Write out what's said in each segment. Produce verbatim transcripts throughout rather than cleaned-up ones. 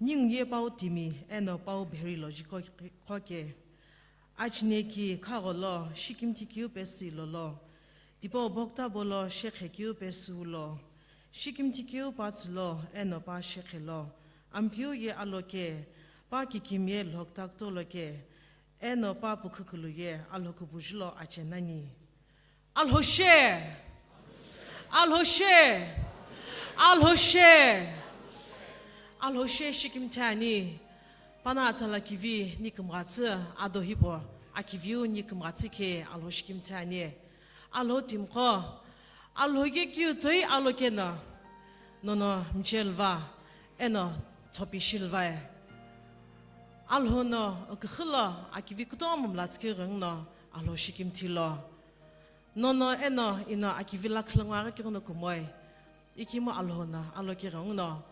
Ningu ye pau timi eno pau bheri lo jiko-, jikoke. Achineki khagholo shikimthi keu pesü lolo. Tipau bhokta bolo shekhe keu pesü lo. Shikimthi keu pa tsülo eno pa shekhe lo. Ampeu ye aloke, pa kikimi ye lhokta kutoloke. Eno pa pukhukulu ye alhokubuju lo achenani. Alhoshe! Alhoshe! Alhoshe! Alhoshe shikimthi ani. Pana atsala kivi ni kümghatsü, ado hipau akiviu ni kümghatsü khe Alho shikimthi ani. Alho timiqo, Alho ye keu toi aloke no, nono mchel va, eno thopi shil vae. Alho no küxü lo akivi kutomo mlatsü keu ghenguno Alho shikimthi lo. Nono eno ino akivi lakhi lo ngwaghi keu ghenguno kumoi. Ikemu Alho no aloke ghenguno,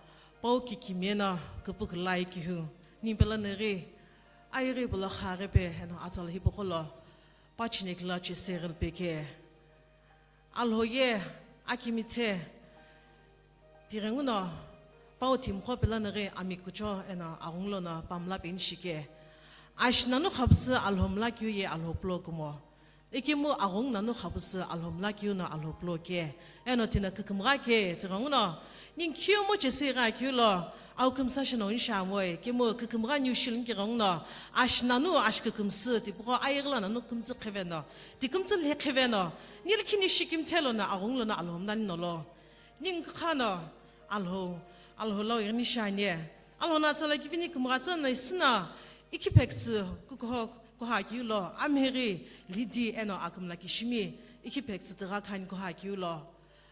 pau kikimi eno küpükülai kihu. Ni pelo no ghi, ayeghi pelo khaghi pe eno atsala hipau qo lo, pa chineki lo cheseghi lo peke. Alho ye akimithe tighenguno, pau timiqo pelo no ghi ami kucho eno aghungu lono pa mla peni shike. Ashi nanu khapusü Alho mla keu ye Alho pulo kumo. Ikemu aghungu nanu khapusü Alho mla keu no Alho pulo ke. Eno tino kükümgha ke tighenguno, ningu keu mo chesü igha keu lo, au kümsa shino insha moi, kemu kükümgha niu shiluni kighenguno, ashi nanu ashi kükümsü, tipaqo ayeghi lo nanu kümtsü qheveno, tikümtsü lhe qheveno, ni likhi ni shikimthi lono aghungu lono Alho mla nino lo. Ningu kha no, Alho, Alho lo ighi ni shani. Alho no atsala kivi ni kümghatsü no isü no, ikhi phektsü kukuho kuha keu lo, amheghi lidi eno akümla kishimi, ikhi phektsü tigha khani kuha keu lo.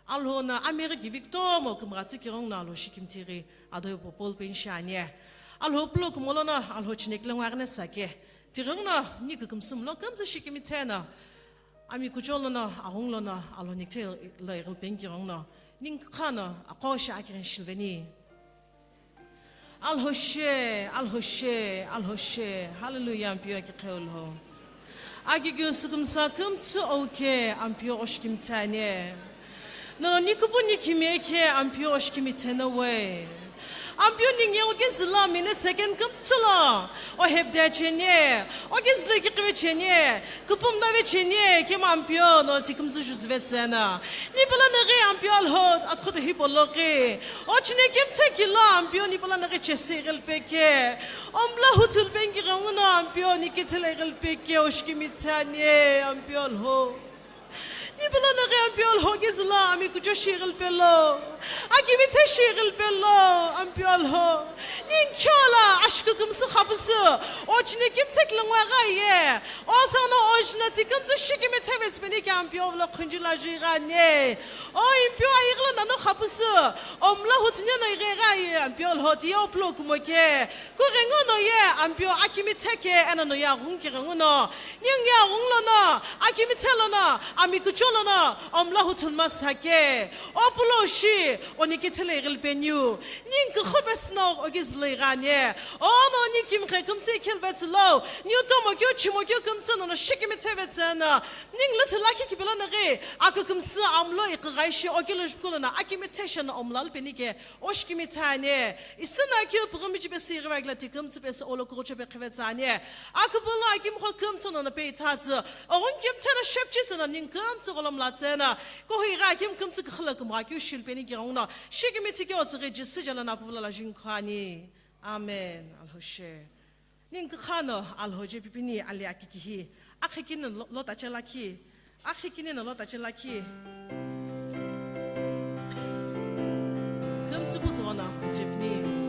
Alho no amheghi kivi kutomo kümghatsü kighenguno Alho shikimthi ghi ado hipau pulo peni shani. Alho pulo kumo lono Alho chineki lo ngwaghi no sake. Tighenguno ni kükümsü mlo kümtsü shikimthi no, ami kucho lono, aghungu lono, Alho nikithe lo ighi lo peni kighenguno, ningu kha no, aqo shi akighi shiluveni. Alhoshe, Alhoshe, Alhoshe. Hallelujah, Ampeu aki qheu lho. Aki keu sükümsa kümtsü oke, Ampeu oshikimthi ani. Nono ni kupu ni kimi eke, Ampeu oshikimthi no we. Ampeu ningu ye oke zülo minute second kümtsü lo, ohepde cheni, oke zülo kiqive cheni, kupumdave cheni, kemu Ampeu no tikümtsü juzüve tsüna. Ni pelo no ghi Ampeu Alho, atkhoto hipau lo ghi. O chineki mthe kilo Ampeu ni pelo no ghi chesü ighi lo peke. O mla huthu lo peni kighenguno Ampeu ni kithilo ighi lo peke, oshikimthi ani, Ampeu Alho. Ni pelo no ghi Ampeu Alho oke zülo, ami kucho shi ighi lo pelo. Akimithe shi ighi lo pelo, Ampeu Alho. Ningu keu lo, ashi kükümsü khapusü. O chineki mthe kilo ngwaghi ye. O tsano o jina tikümtsü shikimitheve tsüpeni ke Ampeu lo khunju lo ju ighani. O Ampeu ayeghi lo nanu khapusü. O mla huthu nino ighi gha ye Ampeu Alho ti ye o pulo kumo ke. Kughenguno ye Ampeu akimithe ke eno no ye aghungu kighenguno. Ningu ye aghungu lono, akimithe lono, ami kucho lono, o mla huthu lo masa ke. O pulo shi, o ni kithilo ighi lo peniu. Ningu küxü pesü no oke zülo ighani. O no ni kimghe kümtsü ikhe luve tsülo. Niu tomo keu, chimo keu kümtsü nono shikimitheve tsüna. Ningu lüthü lakhi kipelo no ghi, akükümsü amlo iqighai shi, oke lo jukulo no, akimithe shi no o mla lo peni ke, oshikimthi ani. Isü no keu pughumiji pesü ighive kilo tikümtsü pesü olo kughucho pe qheve tsüni. Aküpülo akimqo kümtsü nono pe ithatsü. Oghungu kimthe no shepchi sü no ningu kümtsü gholo mla tsüna. Kuhu ighi akimqo kümtsü küxü lo kümgha keu shi lo peni kighenguno. Shikimthi keu tsüghi Jisü jala no Apu lo lajui khani. Amen. Alhoshe. Ningu kha no Alho je pipini ali akikihi. Akhi kini lo-, lota che lakhi. Akhi kini no lota che lakhi. Kümtsü putu ono je pini.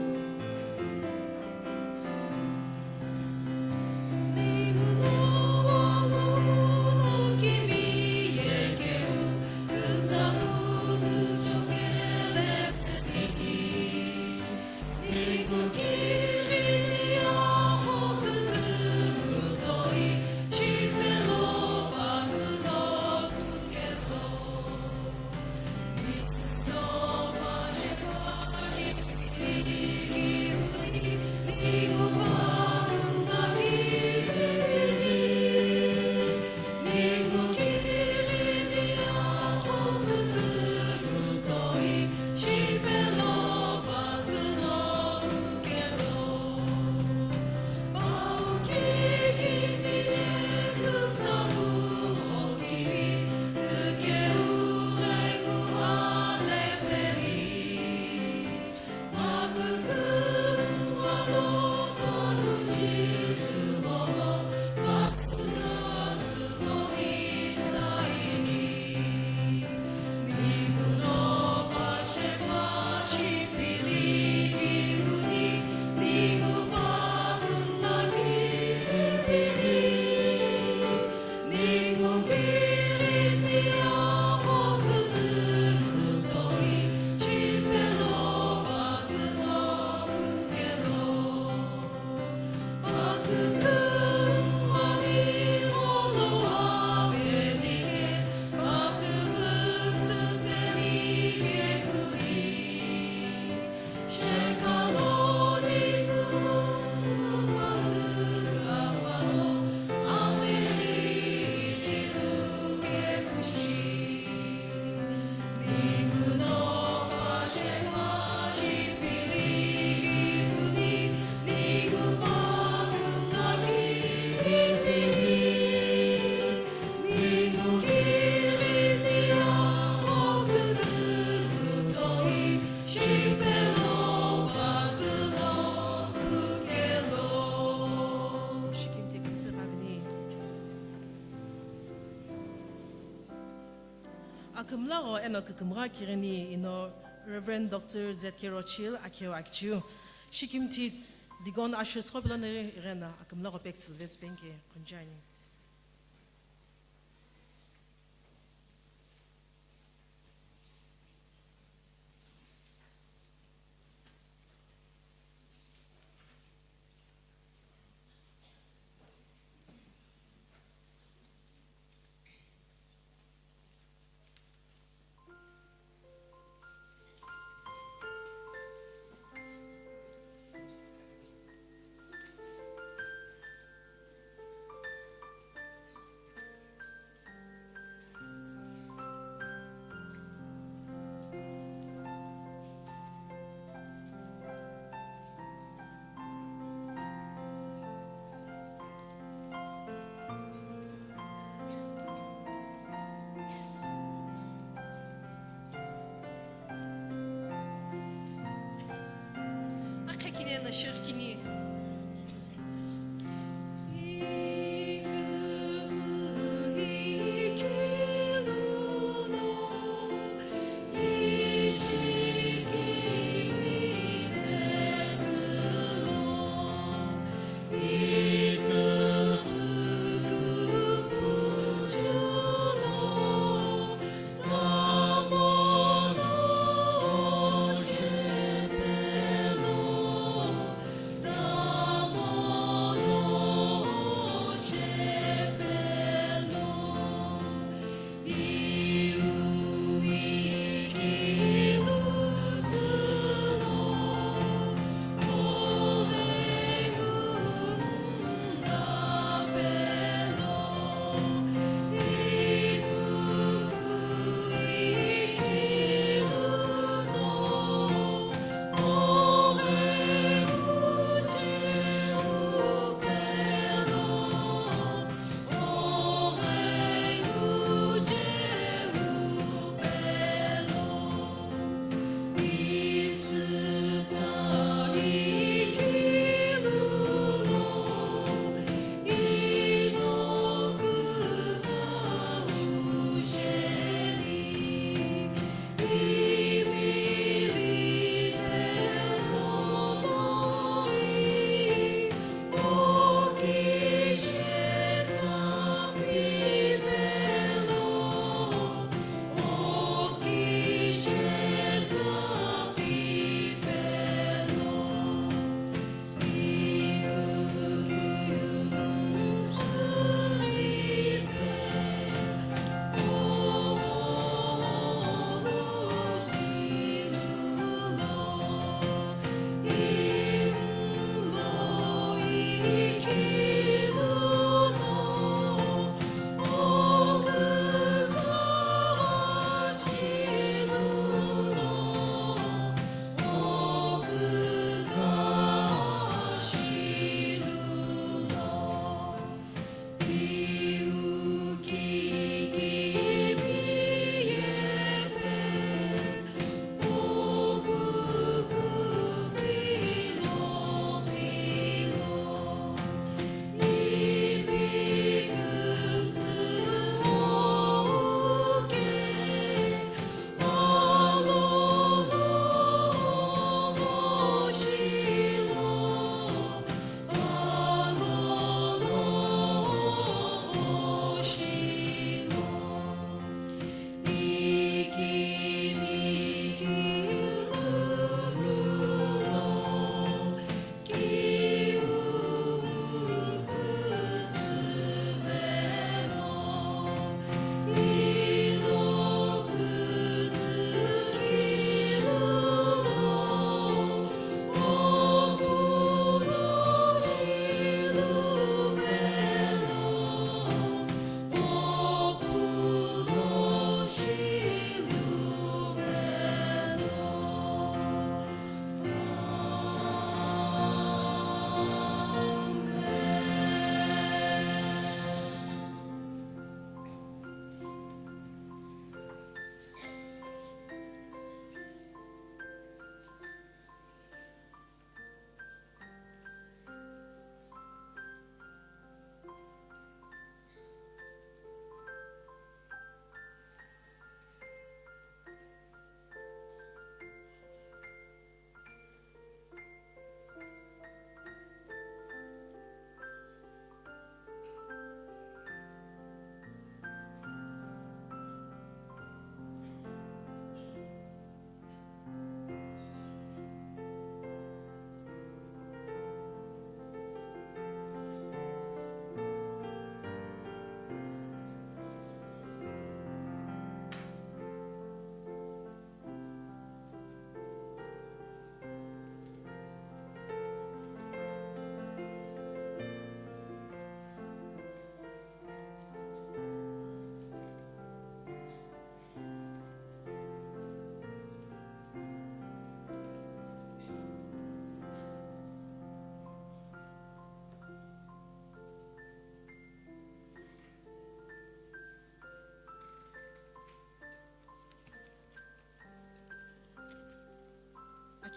Kümlagho eno kükümgha kighini ino Reverend Doctor Z K Rothschild akeu akichiu. Shikimthi Deacon Ushers qo pelo neri ighena akümlagho pek Sylvester Penke qunchani. Akha kini eno shighi kini.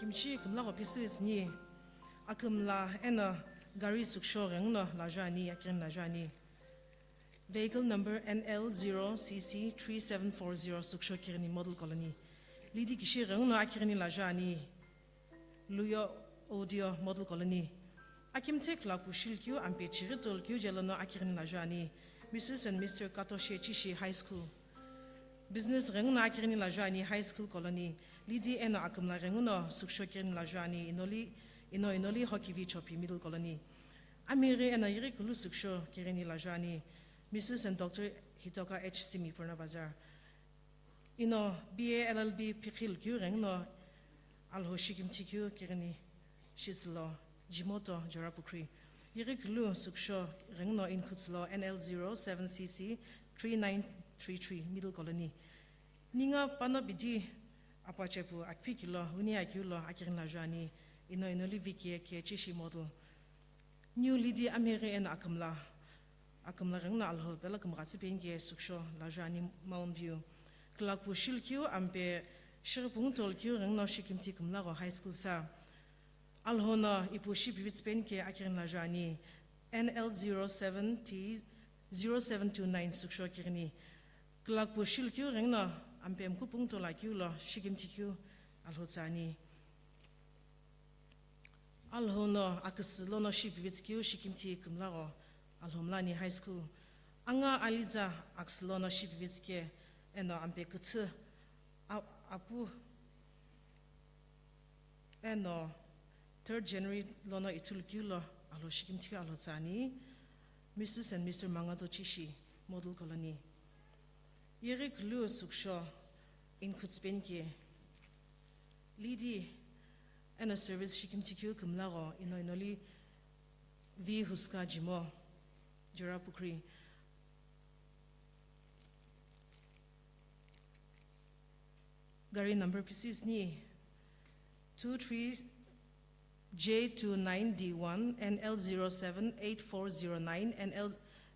Kimchi kümlagho pisi sini, akümla eno gari süksho ghenguno lajuani, akighini lajuani. Vehicle number N L zero C C three seven four zero, Süksho Kighini Model Colony. Lidi kishi ghenguno akighini lajuani, Luyo Audio Model Colony. Akimthe kulapu shilkeu ampe chighi tolkeu jelono akighini lajuani, Missus and Mister Kato Shechishi, High School. Business ghenguno akighini lajuani, High School Colony. Lidi eno akümla ghenguno süksho kighini lajuani, inoli, ino inoli Hokivi Chopi, Middle Colony. Amighi eno yighikulu süksho kighini lajuani, Missus and Doctor Hitoka H Simi, Purna Bazar. Ino B A L L B phikhi lukeu ghenguno Alhou shikimthi keu kighini shitsülo, Jimoto, Jorapukri. Yighikulu süksho ghenguno inkhutsülo, N L zero seven C C three nine three three, Middle Colony. Ninga pano bidi apachepu akipikilo, uni akiulo akighini lajuani, ino inoli Vicky K Chishi, Model. New Lidi amighi eno akümla, akümla ghenguno Alhou pelo kümgha tsüpeni ke süksho lajuani, Mountain View. Kulapu shilkeu ampe shighi pungu tolkeu ghenguno shikimthi kümlagho, High School sa. Alhou no ipu shipivitsü peni ke akighini lajuani, N L zero seven T zero seven two nine, Süksho Kighini. Kulapu shilkeu ghenguno ampe mkupungu tolakeulo shikimthi keu Alhou tsüani. Alhou no aküsü lono shipivitsü keu shikimthi kümlagho Alhou mlani, High School. Anga aliza aküsü lono shipivitsü ke eno ampe küthü a-, apu eno third January lono ithulu keulo Alhou shikimthi keu Alhou tsüani, Missus and Mister Mangato Chishi, Model Colony. Yighikulu süksho inkhutsü peni ke, Lidi eno service shikimthi keu kümlagho, ino inoli V Huska, Jimo, Jorapukri. Gari number pisi sini, two three J two nine D one, N L zero seven eight four zero nine, N L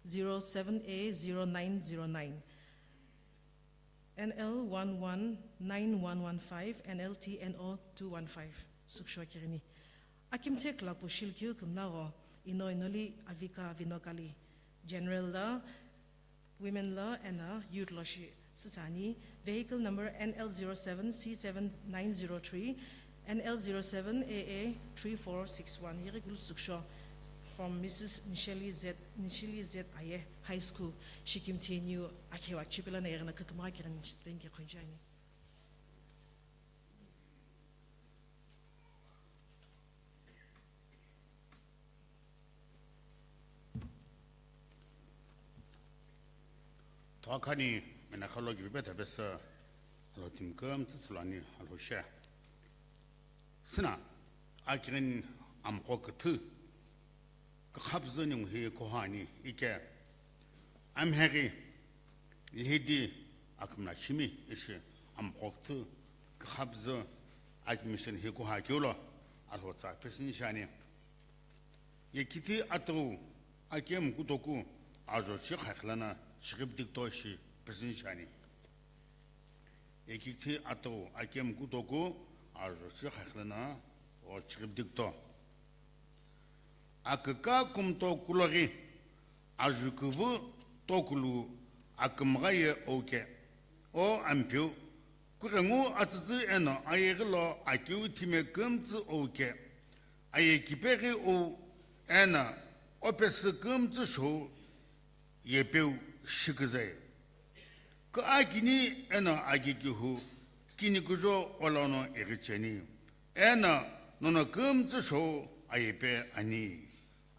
zero seven A zero nine zero nine, N L one one nine one one five, N L T N O two one five, Süksho Kighini. Akimthe kulapu shilkeu kümlagho, ino inoli Avika Vinokali, General la, Women lo eno Youth lo shi sütsüani, vehicle number N L zero seven C seven nine zero three, N L zero seven A A three four six one, yighikulu süksho from Missus Nisheli Z, Nisheli Z Aye, High School, shikimthi New Akhewa, chipela na ighina kakama kiran shitlengi khonjani. Thokhani menakhalo ki bibetha besa alo timkam tsutsulani alo she. Sina akirin amqo küthü. Kükhabzü ningu hi kuhani ike. Amheghi lhidi akümla shimi ishi amqoktu kükhabzü akimishini hi kuha kiulo alhotsa pesini shani. Ye kithi atüghü akemu kutoku ajo shi khakhilana shighibdikto shi pesini shani. Ye kithi atüghü akemu kutoku ajo shi khakhilana o shighibdikto. Aküka kumto kuloghi, ajuküvü tokulu akümgha ye ouke. O Ampeu, kughengu atsütsü eno ayeghi lo akiu thime kümtsü ouke. Aye kipeghi ou eno opesü kümtsü shou yepeu shiküzai. Kü akini eno akikihu kini kujo olono ighicheni. Eno nono kümtsü shou ayepe ani.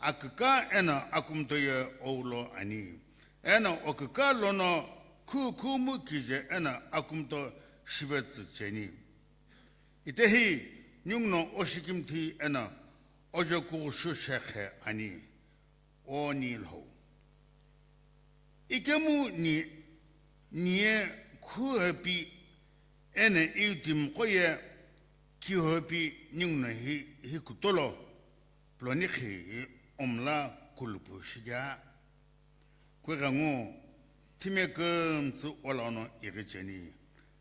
Aküka eno akumto ye oulo ani. Eno oküka lono khu khumu kije eno akumto shivetsü cheni. Itehi ninguno oshikimthi eno ojo kughushu shekhe ani. O ni lhou. Ikemu ni, nie khu hepi ene iutimqo ye kihopi ninguno hi, hi kutolo, plonikhi hi omla kulupu shiga. Kughengu thime kümtsü olono ighicheni.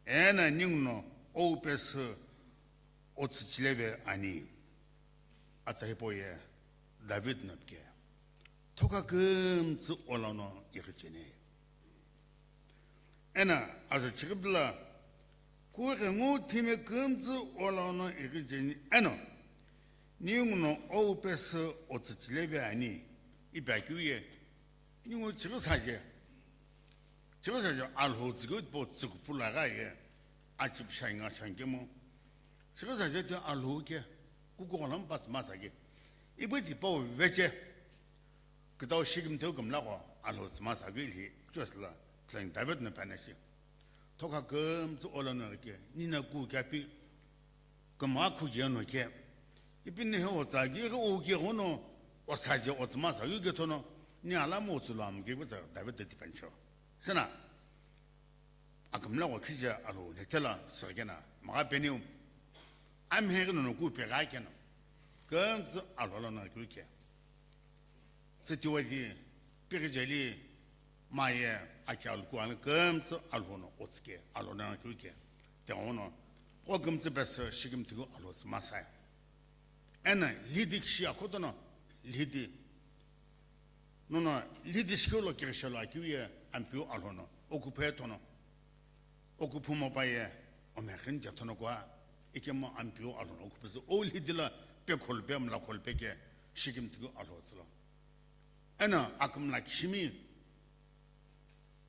Ena ninguno oupesü Otsü chileve ani, atsa hipau ye David no pike, thokha kümtsü olono ighicheni. Eno ajo chighi pila, kughengu thime kümtsü olono ighicheni, eno ninguno owu pesü otsü chileve ani, ipi akeu ye, ningu chighi saje. Chighi saje Alhou tsükeu tipau tsükupu laghi ye, achipi shangi shangi kemu. Chighi saje ti Alhou ke, kuku ghola mpa tsü masa ke. Ipu tipau veche. Kütau shikimteu kümla gho Alhou tsü masa ke ihi, chosla, khulani David no panashi. Thokha kümtsü olono ke, nina ku kyapi, kümgha khu ye no ke. Ipi nihe otsa ke, ke o ke ghono, osaje otsü masa ke thono, ni ala mo otsü lo am ke kutsa David te tipancho. Sena, akümla gho khije Alhou nethela sirkena, maga peniu, amhe ke no ku pe ga kena. Kümtsü Alhou lono ku ke. Tsütiwali, pighijeli, maye, akyalu kuani kümtsü Alhou no otsü ke, Alhou no keu ke. Tighenguno, pho kümtsü pesü shikimteu Alhou tsü masai. Eno, lhidi kishi akhotono, lhidi. Nono, lhidi shikeu lo kirishelo akeu ye, Ampeu Alhou no, okuphe tono. Okuphu mopaye, omekhin jathono kua, ikemu Ampeu Alhou no okuphu tsü, o lhidi la pe kholpe, mla kholpe ke, shikimteu Alhou tsülo. Eno akümla kishimi,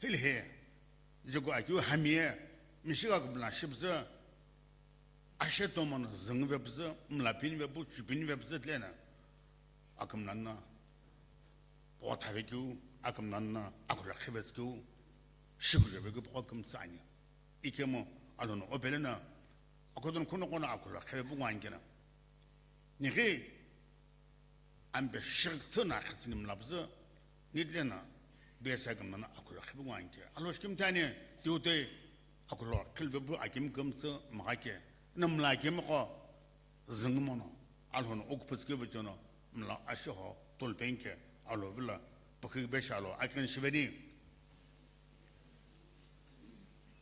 hilhe, jiko akeu hamie, mishigha akümla shipüzü, ashe tomono züngü vepüzü, mla pini vepu, chupini vepüzü tlena, akümla no, pho thave keu, akümla no, akhula khevetsü keu, shikujebe keu pho kümtsü ani. Ikemu, Alhou no opele no, akodon kuno kono akhula kheve pu ngwa ankena. Nighi, ampe shirk thuna khitsini mlapüzü, nitlena, besa kümna na akhula khibu ngwa anke. Alhou shikimtani, tiute, akhula khilve bu akim kümtsü maga ke. Na mla akim ko, züngü mono. Alhou no okuphu tsü keve chono, mla ashe ho, tolpenke, Alhou vila, pukhi besha lo, akin shiveni.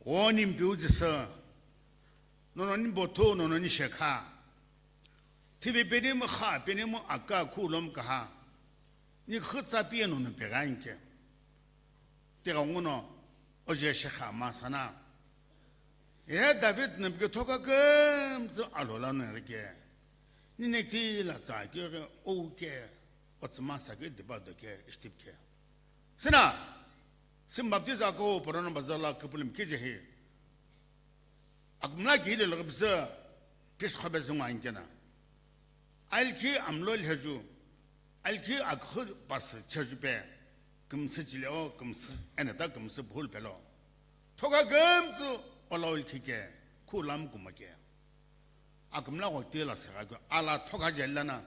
O nimpiu jisü, nono nimbothu, nono nishekha. Thivi penimu kha, penimu aka khu lom kaha. Ni khütsa pie nono peganke. Tighenguno, oje shekha masana. E David no pike thokha kümtsü Alhou lono rike. Ni nekti la tsa keu ke, o ke, otsü masa ke, dipa do ke, istip ke. Sina, sim baptiza ko porono bazala kupulum kije hi. Akümla ki hile laghi püzü, pis khobe zungu ankena. Alki amlo lheju, alki akhü pas cheju pe, kümsü chile o, kümsü, ena ta kümsü bhul pelo. Thokha kümtsü ola ulki ke, khu lam kuma ke. Akümla gho tela sega ke, ala thokha jellana.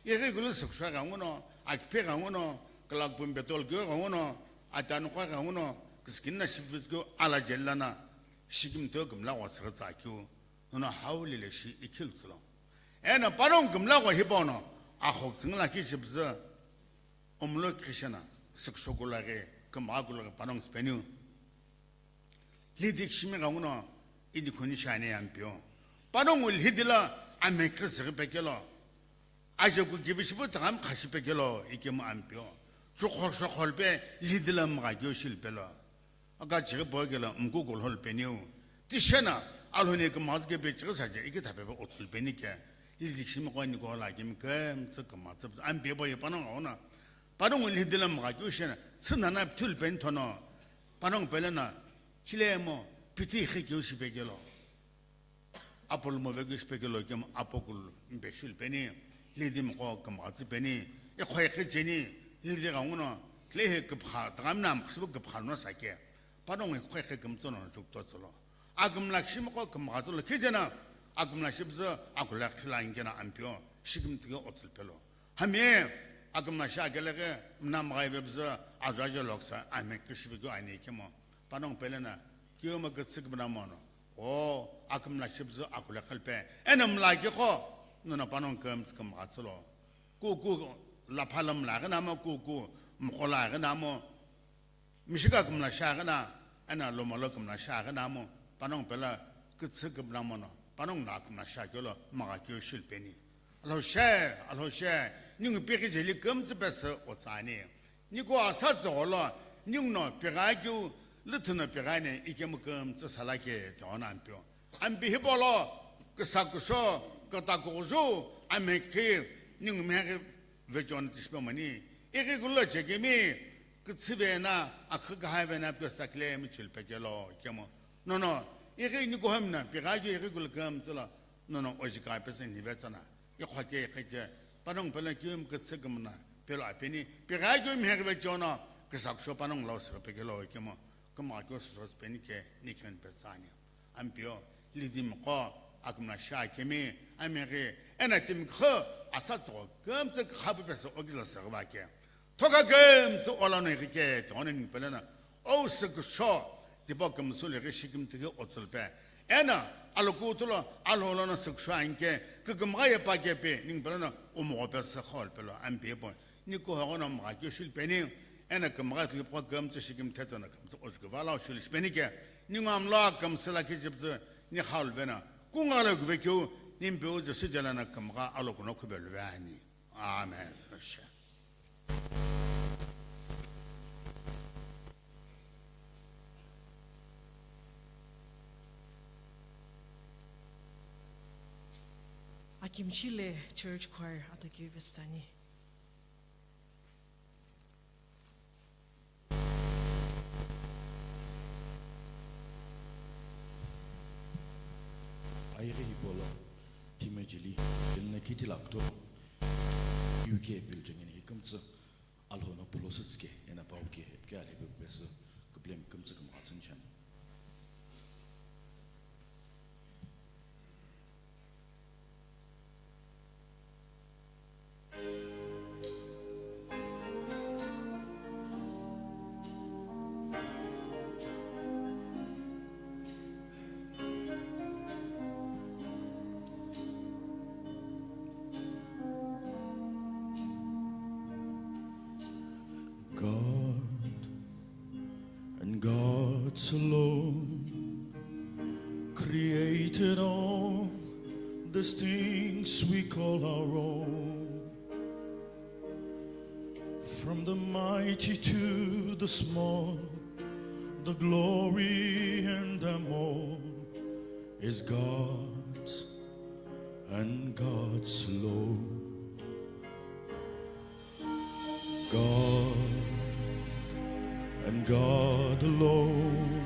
Ighi gulu sükshwa ga nguno, akiphe ga nguno, kalak pum betol ke ga nguno, atanukha ga nguno, kiskin na shipis ke ala jellana. Shikimteu kümla gho sega tsa keu, nono hau lile shi ikhil tsulo. Ena panong kümla gho hipono, akhok tsingla ki shipzü, omlo kishena, sükshokula ge, kümgha kula ge panong speniu. Lhidi kishimi gha nguno, idi khuni shani ampio. Panong lhidi la, amekre sigi pekelo. Aje ku gibi shipu tagam khashi pekelo, ikemu ampio. Chukho shokholpe, lhidi la mga kyo shilpelo. Aka chighi pokela mku kulhol peniu. Tishena, Alhou ni kümazü ke pe chighi saje, iki thape pe othul peni ke. Ili dikshimi ko ni ko la kimi kümtsü kümazü. Ampe bo ye panong ona. Panong lhidi la mga kyo shena. Tsünana pthul pen thono. Panong pelena. Khile mo. Piti khi kyo shi pekelo. Apul mo vegu shipekelo kemu apokul mpe shul peni, lhidi mqo kümghatsü peni, ikhoi khicheni, lhidi gha nguno, klehe küpkha, tagamna mkhisibu küpkha no sake. Panong ikhoi khi kümtsü no chukto tsülo. Akümla kishimqo kümghatsülo, khijena, akümla shibzü, akula khila ingena ampio, shikimtige otsül pelo. Hamie, akümla shi akelege, mna mghai vebzü, ajo ajo loksa, ame kishivigyo ani kemo. Panong pelena, kiyoma kütsük bna mono. O, akümla shibzü akula khilpe. Ena mla ki kho, nuna panong kümtsü kümghatsülo. Ku, ku, lapha la mla ghi namo, ku, ku, mkhola ghi namo. Mishika kümla sha ghi na, ena lomolo kümla sha ghi namo. Panong pela kütsü kümna mono. Panongu no akumla shiakeu lo magha keu shilu peni. Alhou she, Alhou she, ningu pighi jeli kümtsü pesü otsani. Niku asa tsügholo, ningu no pigha keu, lüthü no pigha ni ikemu kümtsü sala ke tighono Ampeu. Ampi hipau lo, küsa kusho, küta kughuzhu, amekhi, ningu mheghi vecheo no tishi pemani. Ighi kulo chekemi, kütsü vena, akhü kahai vena, pio sakile mi chilu pekelo, kemu. Nono, ighi niku hami no, pigha keu ighi kulo kümtsü lo, nono, ojika pesü ni vetsana. Ikhwake, ikhike, panongu pelo keu mi kütsü kümna, pelo apeni, pigha keu mheghi vecheo no, küsa kusho panongu lo sü pekelo, kemu. Kümgha keu sü sü peni ke, nikhen pesani. Ampeu, lidimqo, akumla shiakemi, ameghi, eno timi kha, asa tsügho, kümtsü khapu pesü okizü sü ghivake. Thoka kümtsü olano ighi ke, tighono ningu pelo no, ou sü kusho, tipau kümsü lo ighi shikimthi ke otsülpe. Eno, alokutu lo, Alhou lono sü kusho anke, kükümgha ye pa kepi, ningu pelo no, umgho pesü khol pelo, Ampeu po. Niku hoghono magha keu shilu peni, eno kümgha tlipu kümtsü shikimthi tsüno kümtsü ojuküva lo shilu shipeni ke, ningu amlo kümsü lakhi chipütsü ni khalu vena, kungalo kuve keu, nimpeu Jisü jela no kümgha alokuno khubelu veni. Amen. Akimchi le church choir ata keu pesani. Ayeghi hipau lo, thime jeli, elina kiti lakto, U K pil jengeni hi kümtsü, Alhou no pulo sütsü ke, eno pau ke, ke ali pe pesü, küplemi kümtsü kümgha tsünchani. God and God's alone created all these things we call our own. From the mighty to the small, the glory in them all is God's and God's alone. God and God alone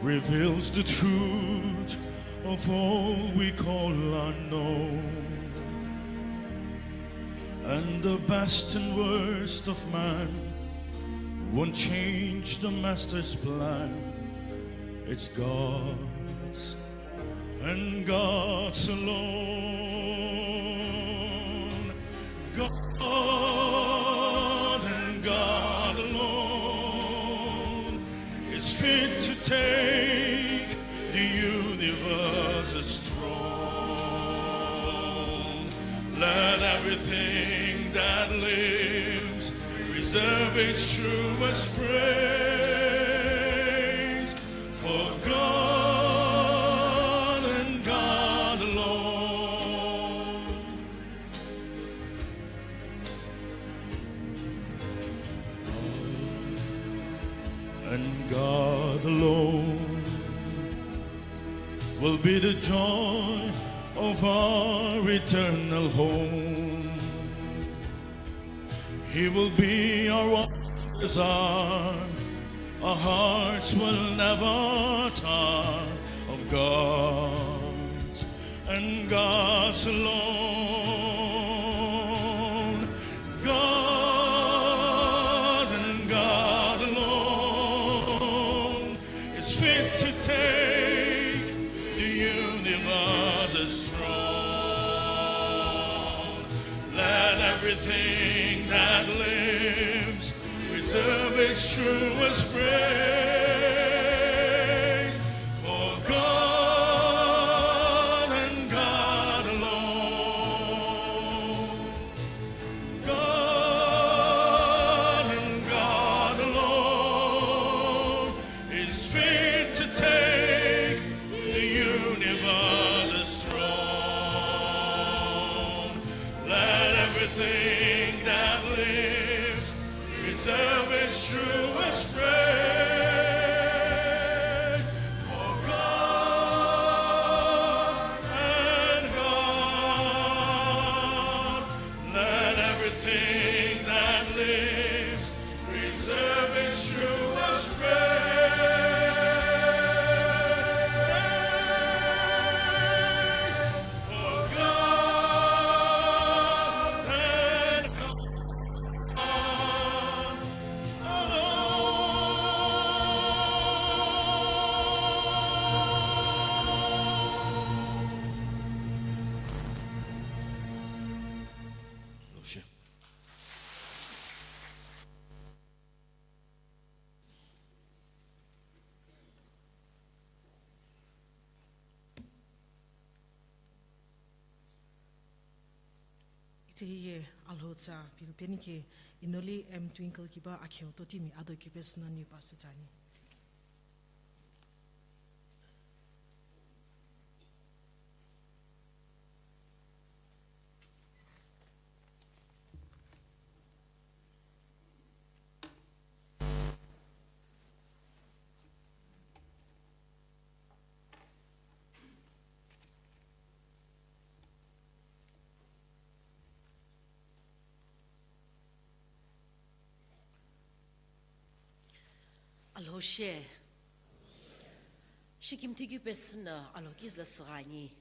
reveals the truth of all we call unknown. And the best and worst of man won't change the master's plan. It's God's and God's alone. God and God alone is fit to take the universe's throne. Let everything that lives reserve its truest praise for God and God alone. And God alone will be the joy of our eternal home. He will be our one desire. Our hearts will never tire of God's and God's alone. God and God alone is fit to take the universe's throne. Let everything that lives reserve its truest praise for God and God alone. God and God alone is fit to take the universe Thing that lives, preserve its truest praise. For God and God, let everything that lives preserve its truest praise. For God and God alone. Itaghi ye Alhou tsa Philippine ke Inoli M Twinkle kiba akheu totimi ado kipesü nani pasü tsani. Alhou she. Shikimthi keu pesü no Alhou kizü lo sügha ani.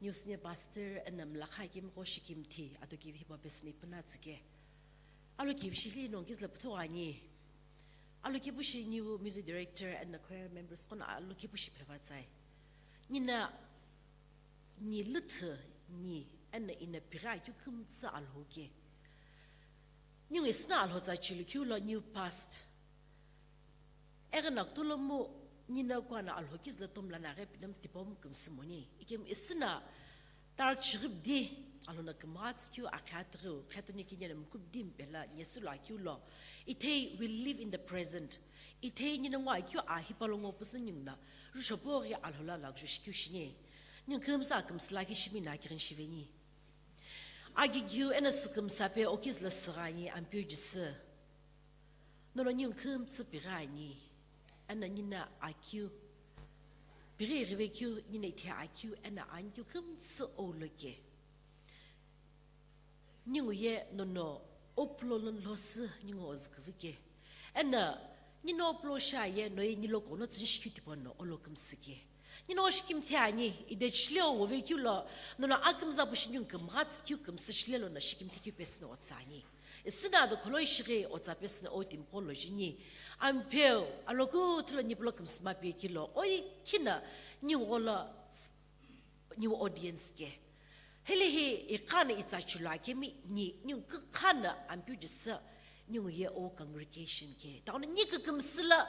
New senior pastor eno mlakha kemiqo shikimthi ado kivi hipau pesü no ipu no tsüke. Alhou kivi shi hile no kizü lo püthugho ani. Alhou kipu shi new music director eno choir members qo no Alhou kipu shi pheva tsai. Nina ni lüthü ni eno ino pighi akeu kümtsü Alhou ke. Ningu isü no Alhou tsa chilukeu lo new past. Eghi no kutomo nina kuana Alhou kizü lo tomla no aghi pinam tipau mu kümsü moni. Ikemu isü no tark chighibi di Alhou no kümgha tsükeu akhi atughiu, khetoni kini eno mukubidi mpe lo nyesü lo akeu lo. Ithei we live in the present. Ithei nina ngo akeu a hipau lo ngo püsü ningu no. Jusho poghi Alhou lo lakuju shikeu shini. Ningu kümsü akümsü lakhi shimi no akighini shiveni. Agigiu eno sükümsa pe okizü lo sügha ani Ampeu Jisü. Nono ningu kümtsü pighi ani, eno nina akeu, pighi ighivekeu, nina ithe akeu, eno anikeu kümtsü oulo ke. Ningu ye nono opulo lono lhosü ningu ozüküvü ke. Eno nina opulo shi aye, no ye nilo kono tsüni shikeu tipau no olo kümsü ke. Nina o shikimthi ani, ide chile o wovekeu lo, nono akümza pu shi ningu kümgha tsükeu kümsü chile lono shikimthi keu pesü no otsa ani. Isü no ado kholo ishighi otsa pesü no o timiqo lo jini. Ampeu, aloku thulo nipulo kümsüma pekeu lo, o ikhi no ningu olo s-, ningu audience ke. Hile hi ikha no itsa chulu akemi ni, ningu kükha no Ampeu Jisü, ningu ye o congregation ke. Taono ni kükümsü lo,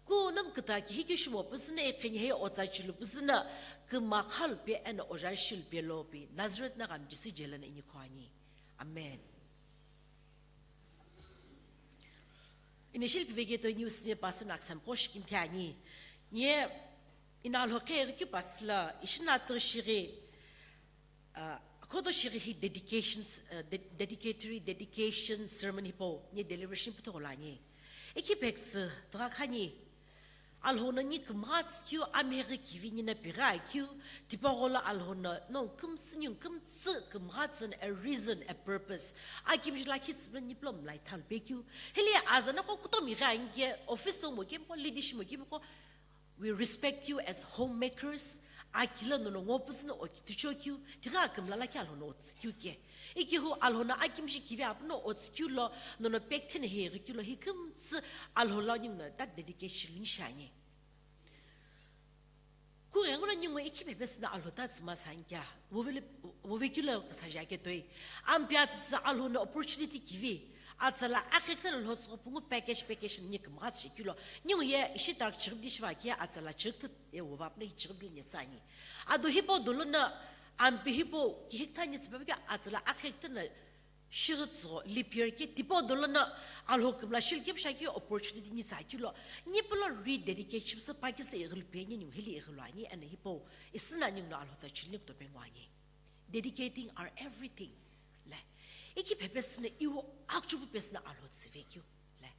kuno mküta kihi kishimo püzü no iqhini he otsa chulu püzü no, kümakha lupe eno oja shilupe lo pi, Nazareth no ghamjisü jelo no inikho ani. Amen. Initial piveke toi niu senior pastor no aküsami qo shikimthi ani. Ye ino Alhou qheghi keu pasü lo, ishi no atughi shighi, ah, khoto shighi hi dedications, ah, de-, dedicatory, dedication ceremony hipau, ye deliberation püthugho lo ani. Ikhi peküsü, tugha khani, Alhou no ni kümgha tsükeu, amighi kivi nina pighi akeu, tipaqo lo Alhou no, no kümtsü ni kümtsü kümgha tsü no a reason, a purpose. Akimiji lakhi tsüplo nipulo mlai thalu pekeu. Hile aza no qo kutomo ighi ani ke, office lo mo kemiqo, leadership mo kemiqo, we respect you as homemakers. Akilo nono ngo püzü no okithuchokeu, tighi akümla lakhi Alhou no otsükeu ke. Ikihu Alhou no akimiji kivi apu no otsükeu lo, nono pektheni heghi keu lo, hi kümtsü Alhou lo ningu no ta dedication luni shi ani. Kughengu no ningu ikhi pepesü no Alhou ta tsüma sankya, wovele-, wovekeu lo küsaje ake toi. Ampeu atsütsü Alhou no opportunity kivi, atsa lo akhekütü no lhotsügho pungu package, package ni kümgha tsü shekeu lo. Ningu ye ishi tark chighibi di shiva ke atsa lo chighibi ye wova püno hi chighibi ni tsü ani. Ado hipau dolo no, Ampeu hipau kihikütha ni tsüpe ke atsa lo akhekütü no shighi tsügho, leap year ke tipau dolo no Alhou kümla shilu kemu shaki opportunity ni tsü akeu lo, nipulo rededicate shipüsü Pakistan ighilu pe ni ningu hili ighilu ani, eno hipau isü no ningu no Alhou tsa chiluni kutope ngo ani. Dedicating our everything. Le, ikhi phepesü no iwu akuchupu pesü no Alhou tsüve keu. Le,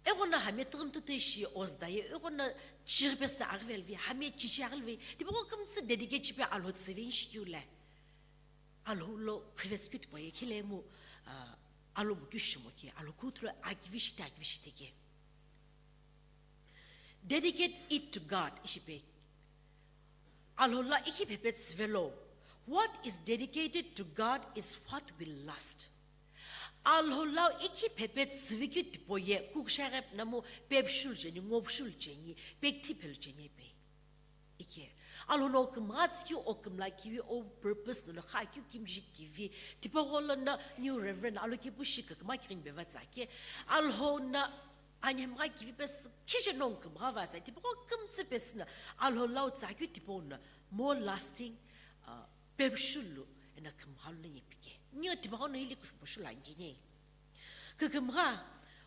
eghono hami tighimtutei shi ozüda ye, eghono chighi pesü no aghivelive, hami chichi aghilive, tipaqo kümtsü dedicate shipe Alhou tsüve ishi keu le. Alhou lo khivetsü keu tipau ye khilemu, ah, Alhou bo keu shimo ke, Alhou kuthu lo akivi shite, akivi shite ke. Dedicate it to God, ishi pe. Alhou lo ikhi phepe tsüvelo. What is dedicated to God is what will last. Alhou lo ikhi phepe tsüvi keu tipau ye, kukusha ghi namu pepshulu cheni, ngopshulu cheni, pekthi phelu cheni pe. Ike. Alhou no kümgha tsü keu, o kümla kivi, o purpose no kha keu kimji kivi. Tipaqo lono new reverend, Alhou kepu shi küküma kighini beva tsa ke. Alhou no Anhemgha kivi pesü khije nongu kümgha va sa, tipaqo kümtsü pesü no Alhou lo tsa keu tipau no more lasting, uh, pepshulu, eno kümgha lo nyepi ke. Nyo tipaqo no hili kushou pushou lo ani ke nye. Kükümgha,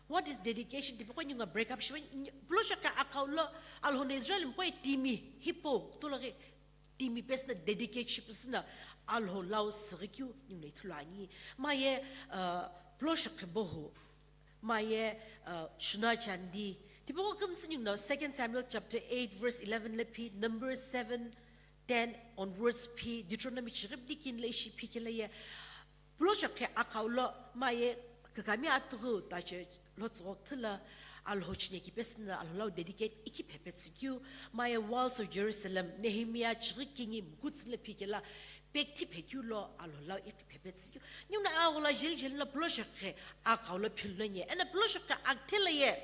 what is dedication? Tipaqo ningu break up shiva, nyo, pulo shokhe akhau lo Alhou no Israel mqo ye timi, hipau, tologhi timi pesü no dedicate shi pesü no Alhou lo süghi keu ningu no ithulu ani. Maye, uh, pulo shokhe bohu. Maye, uh, shuna chandi. Tipaqo kümtsü ningu no Second Samuel chapter eight verse eleven lo phi, Numbers seven, ten onwards phi, Deuteronomy chighi bidi kini lo ishi phi kelo ye. Pulo shokhe akhau lo maye kükami atughu tache lo tsüghü kuthu lo Alhou chine ki pesü no Alhou lo dedicate ikhi phepe tsü keu, maye walls of Jerusalem, Nehemiah chighi kingi mukutsü lo phi kelo, pekthi phe keu lo Alhou lo ikhi phepe tsü keu. Ningu no aghola jeli jeli lo pulo shokhe akhau lo philo nye. Eno pulo shokhe akithe lo ye,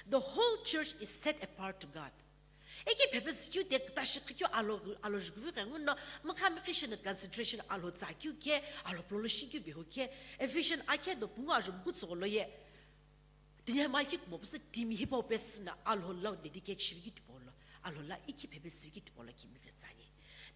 the whole church is set apart to God. Ikhi phepe tsü keu te kütashi keu Alhou, Alhou jukuvi ghenguno, mükha mükhi shi no concentration Alhou tsa keu ke, Alhou pulo lo shi keu vehu ke, Ephesian akhe do pungu ajo mukutsü lo ye. Tinya malki kumo pusu timi hipau pesü no Alhou lo dedicate shivi keu tipau lo, Alhou lo ikhi phepe tsüvi keu tipau lo kimi ghi tsa ani.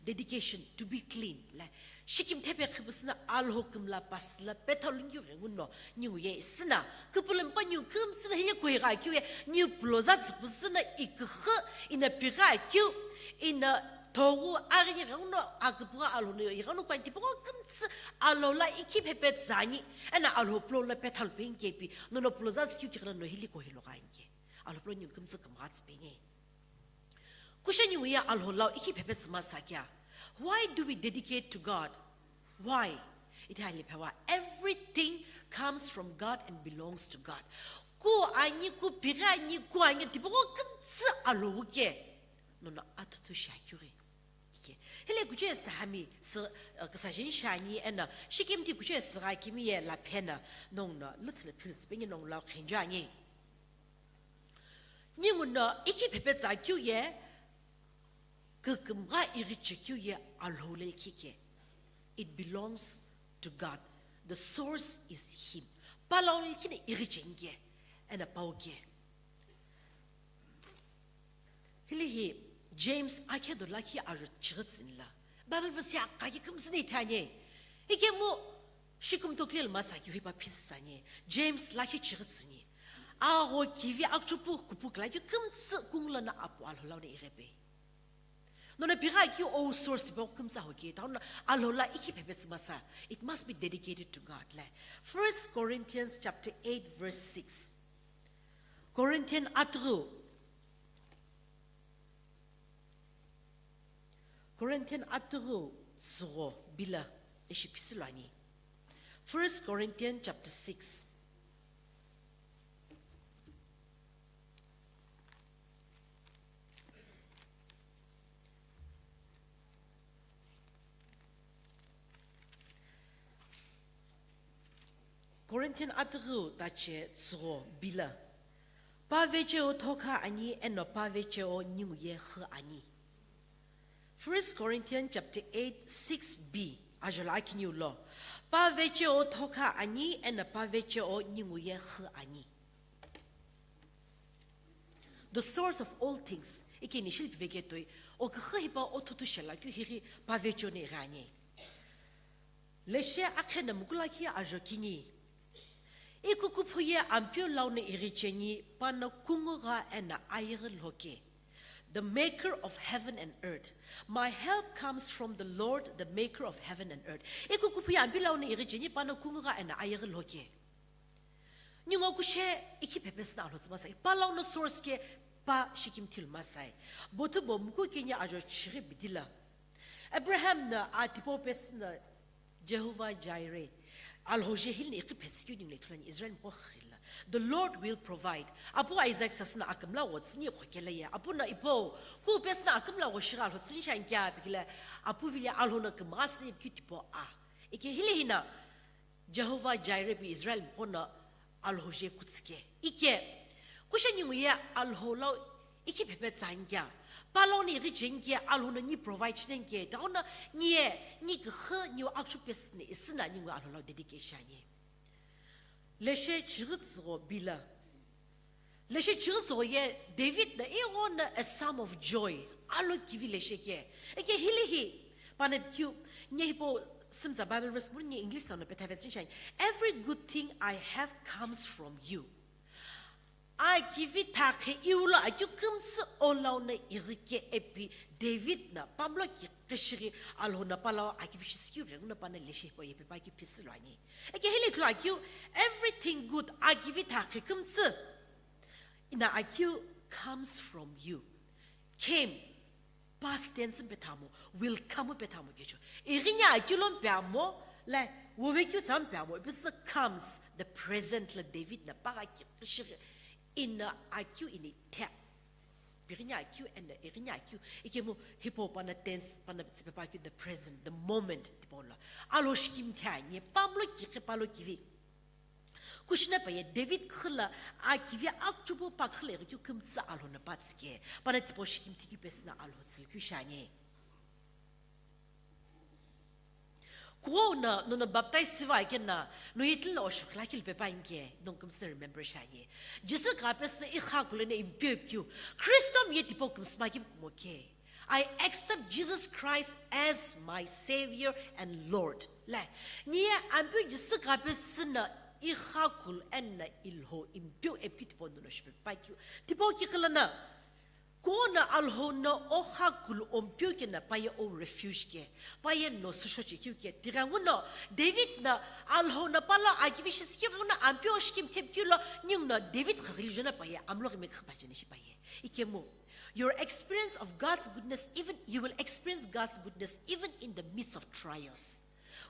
Dedication, to be clean. La, shikimthe pe khipusü no Alhou kümla pasü lo petha lungyu ghenguno ningu ye isü no, küpülümiqo ningu kümtsü no hile kuigha keu ye, ningu puloza tsüpusü no iküxü, ino pigha keu, ino thoghu, aghi ni ghenguno aküpügha Alhou no ighenguno kuani tipaqo kümtsü Alhou lo ikhi phepe tsa ani, eno Alhou pulo lo petha lupe nge pi, nono puloza tsü keu kighi lo no hili kuhilo gha ani ke. Alhou pulo ningu kümtsü kümgha tsüpe nge. Kusho ningu ye Alhou lo ikhi phepe tsü masa kea? Why do we dedicate to God? Why? Ite hali phewa, everything comes from God and belongs to God. Ku ani, ku pighi ani, ku ani, tipaqo kümtsü Alhou ke. Nono atuthu shi akeu ghi. Ike. Hile kuche sü hami, sü, uh, küsajeni shi ani, eno shikimthi kuche sü gha kimi ye laphe no, nongu no, lüthü lo philütsü pe nge nongu lo khenju ani. Ningu no ikhi phepe tsa keu ye, kükümgha ighiche keu ye Alhou lo likhi ke. It belongs to God. The source is Him. Pa lo likhi no ighiche nge, eno pau ke. Hile hi James akhe do lakhi ajo chighi tsüni lo. Bible verse ye akha ke kümtsü no ithani. Ikemu shikimthu kile lo masa keu hi pa phisi tsü ani. James lakhi chighi tsüni. Agho kivi akuchupu kupu kila keu kümtsü kungu lono apu Alhou lo no ighi pe. Nono pigha keu o source tipaqo kümtsü aho ke, tano Alhou lo ikhi phepe tsü masa. It must be dedicated to God. La, First Corinthians chapter eight verse six. Corinthian atughu. Corinthian atughu tsügho bilo ishi phisi lo ani. First Corinthians chapter six. Corinthian atughu tache tsügho bilo. Pa vecheo thokha ani eno pa vecheo ningu ye xü ani. First Corinthians chapter eight, six b. Ajolo akiniu lo. Pa vecheo thokha ani eno pa vecheo ningu ye xü ani. The source of all things. Ikeni shilpi veketoi. O küxü hipa o thuthu shela keu hiri pa vecheo no ighi ani. Leshe akhe no mukula ki ajo kini. Ikukuphu ye Ampeu lau no ighi cheni pano kungu gha eno ayeghi lhoke. The maker of heaven and earth. My help comes from the Lord, the maker of heaven and earth. Ikukupu ye ambilau no ighi cheni pano kungu gha eno ayeghi loke. Ningu kushe ikhi phepesü no alhotsü masai. Palau no source ke pa shikimthi lu masai. Bothu bo muku kenya ajo chighi bidila. Abraham no a tipau pesü no Jehovah Jireh. Alhoje hili no ikhi phetsü keu ningu le thulani Israel mpo khila. The Lord will provide. Apu Isaac sasü no akümla wo tsüni khokela ye. Apu no ipo ku pesü no akümla wo shigha alhotsü ni shankia bikila. Apu vile alho no kümghasü ni keu tipau a. Ike hili hina Jehovah Jireh pi Israel mpo no alhoje kutsüke. Ike, kushe ningu ye alho lau ikhi phepe tsangkia. Palau no ighi chengkia, alho no ni provide chinengkia. Tahu no ni ye, ni kükhe, ni akshu pesü no isü no ningu alho lau dedicate shiani. Leshe chighi tsügho bila. Leshe chighi tsügho ye David no ighono a psalm of joy. Alo kivi leshe ke. Ike hili hi, pano keu, nye hipau sümza Bible verse muni nye English sono petha vetsin shani. Every good thing I have comes from you. Akivi thakhe iu lo akeu kümtsü olau no ighi ke epi David no pamlo ki kishighi alho no palau akivi shitsikeu rengu no pano leshe hipau ye pepa keu phisü lo ani. Ike hili klo akeu, everything good akivi thakhe kümtsü. Ina akeu comes from you. Came, past tense mpe thamo, will come mpe thamo kecho. Ighinya akeu lo mpe amo, like, wove keu tsa mpe amo, ipi sü comes, the present lo David no pagha ki kishighi ina akeu ini the. Pighinya akeu and ighinya akeu, ikemu hipau pano tense, pano tsipepa akeu the present, the moment, tipau lo. Alo shikimthi anye, pamlo ki khe palo kivi. Kushina pa ye David khila akivi akchubu pa khila ighi keu kümtsü alho no patsike. Pano tipau shikimthi keu pesü no alho tsü keu shani. Kuo no, nono baptize siva kena, no yetila osho khila keu pepa inke, don kümtsü remember shani. Jisü ka pesü ikha kulo ne impeu keu. Christo mi ye tipau kümsü ma keu kumo ke. I accept Jesus Christ as my Savior and Lord. Le, niye Ampeu Jisü ka pesü no ikha kul eno ilho impeu epki tipau nono shipe pa keu. Tipau ki kila no, kuo no alho no okha kul ompeu kena pa ye o refuge ke, pa ye no süsho che keu ke. Tighengu no, David no alho no palau akivi shitsikeu no Ampeu shikimthi keu lo, ningu no David khaghili jona pa ye, amlo ghime khapache ne shi pa ye. Ikemu, your experience of God's goodness, even, you will experience God's goodness even in the midst of trials.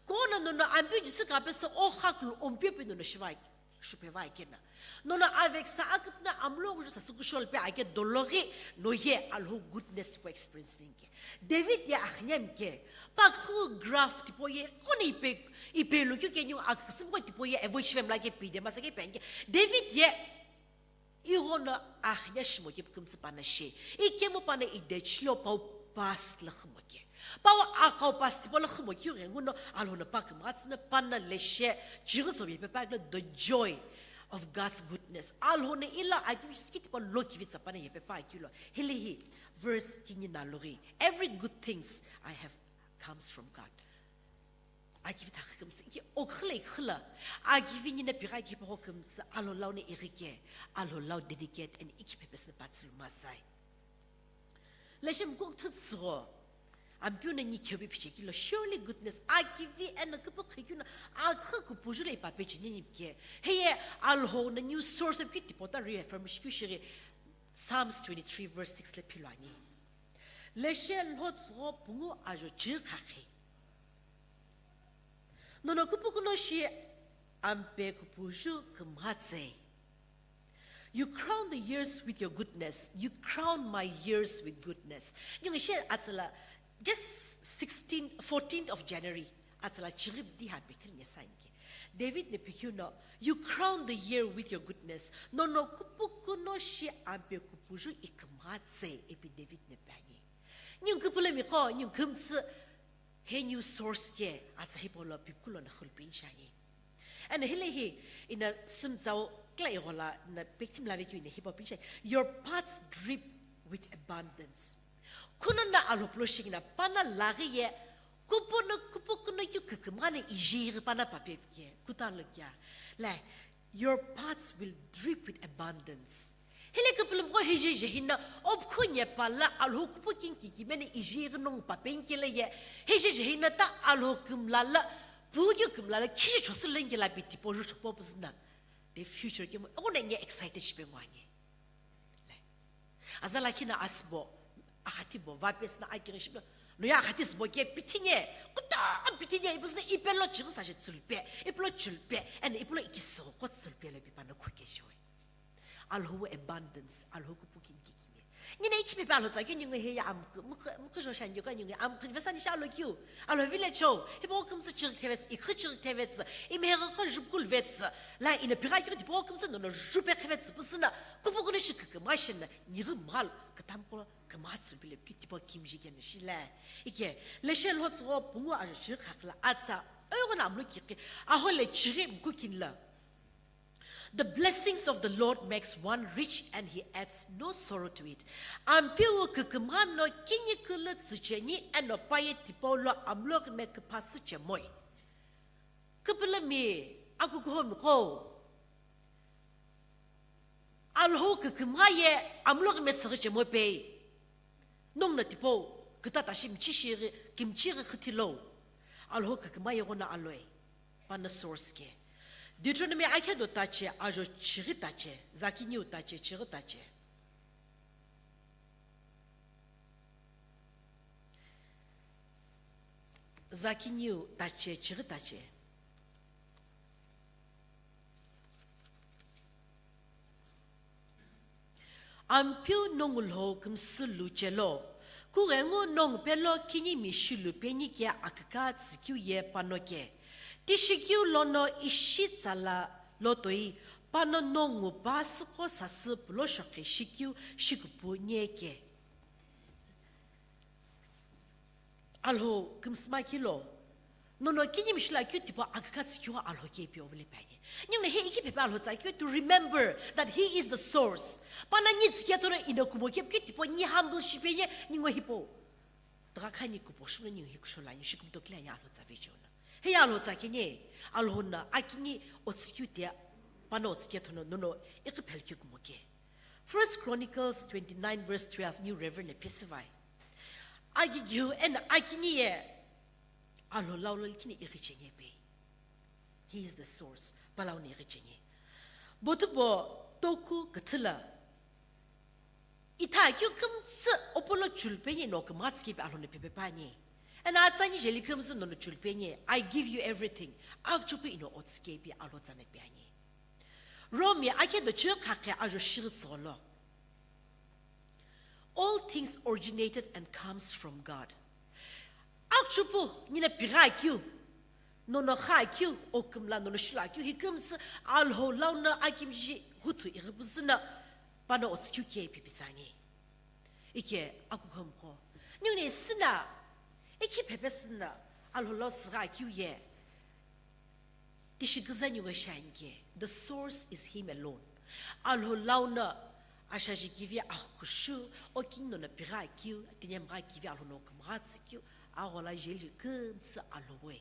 Kuo no nono Ampeu Jisü ka pesü okha kul ompeu pe nono shivai, shupe vai kena. Nono aveksa aküpüna amlo kuju sasü kushol pe ake dologhi no ye alho goodness tipau experience ninke. David ye akhnyam ke, pa khu graph tipau ye, kone ipe, ipe lo keu ke ningu aküsüm ko tipau ye avoid shivem la ke pide masa ke penge. David ye, ighono akhnya shimo ke kümtsü pano she. Ikemu pano ide chilo pau past lo khimo ke. Pau akau past tipau lo khimo keu ghenguno alho no pa kümghatsü no pano leshe chighi tsomi pepa keu lo the joy of God's goodness. Alho no ila akivi shitsikeu tipau lo kivi tsa pano ye pepa keu lo. Hili hi verse kini no loghi. Every good things I have comes from God. Akivi thakhe kümtsü, iki okhila ikhila. Akivi nina pigha ki pagho kümtsü, alho lau no ighi ke, alho lau dedicate and ikhi phepesü no patsü lu masai. Leshem kong thutsugo, Ampeu no ni khebi piche keu lo, surely goodness, akivi eno küpükhe keu no, akha kupuju lo ipa peche nini ke. Heye, alho no new source of keu tipau ta reaffirm shi keu shighi, Psalms twenty-three verse six le philo ani. Leshe lho tsügho pungu ajo chighi khakhe. Nono kupukuno shi ampe kupuju kümghatsei. You crown the years with your goodness. You crown my years with goodness. Ningu she atsala just sixteen, fourteenth of January. Atsala chirip di ha petir nyesanke. David ne pikhiu no, you crown the year with your goodness. Nono kupukuno shi ampe kupuju ikümghatsei ipi David ne pani. Ningu kupulemi ko, ningu kümtsü, he new source ke, atsa hipau lo pipkulo na khulpin shani. And hile hi, ina sümzau kla igola na pektim lave keu ina hipau pin shani. Your paths drip with abundance. Kuno na aloplo shigina, pano laghi ye, kupuno, kupukuno keu kükümgha na ijighi pano papepke, kutalo kea. Like, your paths will drip with abundance. Hile küpülümqo heje jehina, opkhu nyepa la Alhou kupu king kikimeni iji ighi nongu papen kele ye, heje jehina ta Alhou kümla la, pugyo kümla la, kije chosu lengela pi tipo ju chopo püzüna. The future kemo, eko na nye excited shipe ngwanye. Aza lakhi na asbo, akhati bo, va pesüna akiri shipe, no ya akhati sbo ke pithinye, kuta pithinye, ipüzüna ipelo chighi saje tsulpe, ipelo chulpe, and ipelo ikiso ko tsulpe le pipa no khuke shiwe. Alhou abundance, Alhou kupu king kikime. Nina ichi pepe Alhou tsakeu ningu heya amkü, mkü, mkü jo shanyo ka ningu amkü vesani sha Alhou kiu, Alhou village ho, hipo kümsü chighi thevetsü, ikhü chighi thevetsü, imeheghi kho jupkul vetsü, la ina pigha kiu tipo kümsü nono jupe khevetsü püsüna, kupu kunu shi küküma shina, nighi mghal, kütam kolo, küma tsubile pi tipo kimji kena shila. Ike, leshe lho tsügo pungu ajo chighi khakla atsa, oyo na amlu kiki, aho le chighi mkukin la. The blessings of the Lord makes one rich and he adds no sorrow to it. Ampeu kükümano kinyi kulu tsücheni eno paye tipau lo amlo me küpasü chemoi. Küpülümi akukuhomi ko. Alhou kükümha ye amlo me sü chemo pei. Nongna tipau, kütata shi michi shighi, kimchighi khüthilou. Alhou kükümha ye ghona aloi. Pana source ke. Deuteronomy akhedo tache, ajo chighi tache, zakiniu tache, chighi tache. Zakiniu tache, chighi tache. Ampeu nongu lho kümsü lu chelo, kughengu nongu pelo kinimi shilu peni ke aküka tsükeu ye pano ke. Tishikeu lono ishi tsala lotoi, pano nongu pa süko sasü pulo shokhe shikeu shikupu nye ke. Alhou kümsüma kilo. Nono kinimi shila keu tipo aküka tsükeu Alhou ke ipi ovule panye. Ningu he ichi pepe Alhou tsakeu to remember that he is the source. Pana ni tsükeu toro ina kumo keu keu tipo ni humble shipe ye ningu hipo. Daga khani kupo shimla ningu hi kushola ni shikum tokila ni Alhou tsave jona. He ya Alhou tsakeni, Alhou na akini otsükeu te, pana otsükeu thono nono ikiphel keu kumo ke. First Chronicles twenty-nine verse twelve, New Reverend Pesivai. Agigiu ena akini ye Alhou lau lo likini ighicheni pei. He is the source. Palau ni ighicheni. Botubo toku küthüla. Itha keu kümtsü opolo chulpeni no kümtsü kipi Alhou ne pepe pani. Ena atsani jeli kümtsü no no chulpeni. I give you everything. Akchupu ino otsü kipi Alhou tsane piani. Rome akhedo chighi khakhe ajo shighi tsügholo. All things originated and comes from God. Akchupu nina pigha keu, nono kha keu, okümla nono shila keu, hi kümtsü Alhou lau na akimji hutu ighipuzüna, pana otsükeu ke pipitsani. Ike akukhomkho. Ningu ne sina, iki pepe sina, Alhou lau sira keu ye. Tishi küzani we shanke, the source is him alone. Alhou lau na ashaji kivi akhushu, o king no na pigha kiu, tinyamgha kivi Alhou no kümgha tsükeu, aghola jeli kümtsü Alhou we.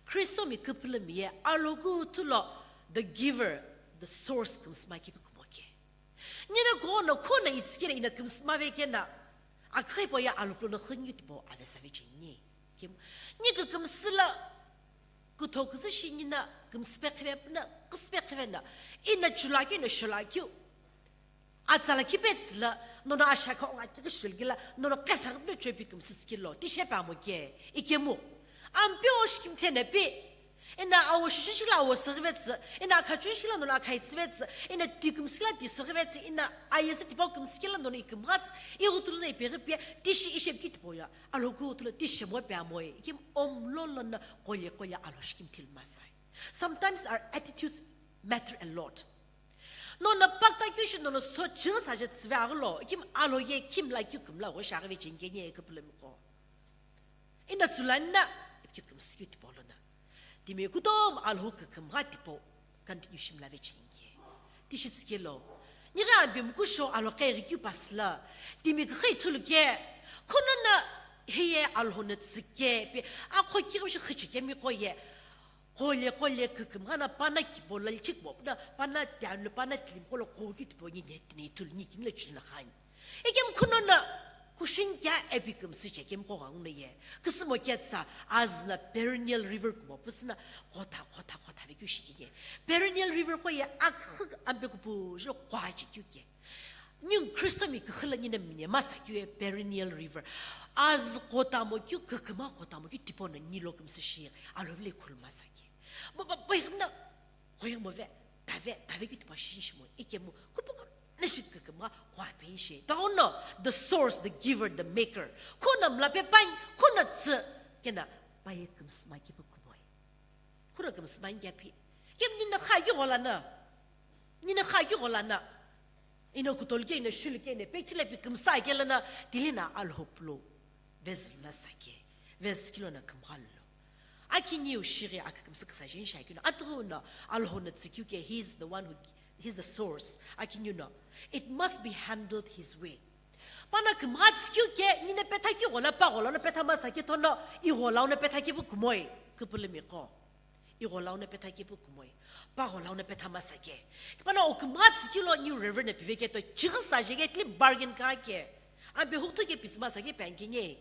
Kristo mi küpülümi ye, Alhou kuthulo, the giver, the source kümsüma kipi kumoke. Nina kono kona itsikele ina kümsüma vekena, akhipo ya Alhou plono khünyu tipo avesa vecheni. Kim, ni kükümsüla, kutho küsü shi nina kümsüpe khive pna, kümsüpe khive na, ina chula keu, ina shula keu. Atsala kipetsüla, nono ashakha onga kiki shulgila, nono kesa pna chwepi kümsü tsikilo, tishe pa mo ke, ikemu. Ampe o shikim thene pi, ina awo shishu shikila awo sürüvetsü, ina akhachu shikila nono akhaitsüvetsü, ina ti kümsü kila ti sürüvetsü, ina ayesü tipau kümsü kila nono ikümghatsü, ighutulu na ipeghi pia, tishi ishe kitipo ya, Alhou kuthulo tishi mo pe amoe, ikim omlolo na koye koye Alhou shikim thil masai. Sometimes our attitudes matter a lot. Nono pakta keu shi nono so chighi saje tsüve aghilo, ikim Alhou ye kimla keu kümla gho shaghi ve chingenye küpülümi ko. Ina tsulani na, ipikeu kümsü keu tipau lona. Timi kutomo Alhou kükümgha tipau, continue shimla vecheni ke. Tishi tsikelo. Nigha ambi mkusho Alhou keghi keu pasüla. Timi küxü ithulu ke. Khununa heye Alhou na tsüke, pi akho kighi shi khichi kemi ko ye. Qole qole kükümgha na pana kipo la lichik bo na pana tianlu pana tilim qolo qo ki tipo ni net ni tul ni kin le chun la khan. Ekem khuno na kushin kya epikum si chekem ko gang na ye. Kisimo kya tsa azna perennial river kumo pusna kotha kotha kotha be kyu shiki ye. Perennial river ko ye akhuk ambe kupu jo kwa chi kyu ke. Nyung Kristo mi kükhala nyina minya masa kyu e perennial river. Az kotamo kyu küküma kotamo kyu tipo na nilo kümsü shi alovle khul masa kye. Ba ba ba na koyang mo ve tave tave kyu tipo shin shimo ikemu kupuku na shi küküma kwa pen shi. Don't know the source, the giver, the maker. Kona mla pe pan kona tse kena pa ye kümsü ma kipu kumoi. Kura kümsü ma nyapi. Kem nyina kha ki gola na. Nyina kha ki gola na. Ina kutol ke ina shul ke ina pe kila pi kümsa ke la na tilina alhoplo. Vez la sake. Vez kilo na kümgal lo. Aki niu shiri ak kümsü ksa jin shai kino. Atru na alho na tsikyu ke he's the one who he's the source. Aki niu no. It must be handled his way. Pana kümga tsikyu ke nyina petha ki gola pa gola na petha masa ke tono i gola na petha ki bu kumoi. Kupulimi ko. Igholau na petha kepu kumoi. Pagholau na petha masake. Kipana o kümgha tsikilo New River na piveke to chighi saje ke tli bargain ka ke. Ampe huktu ke pitsma sake panke nye.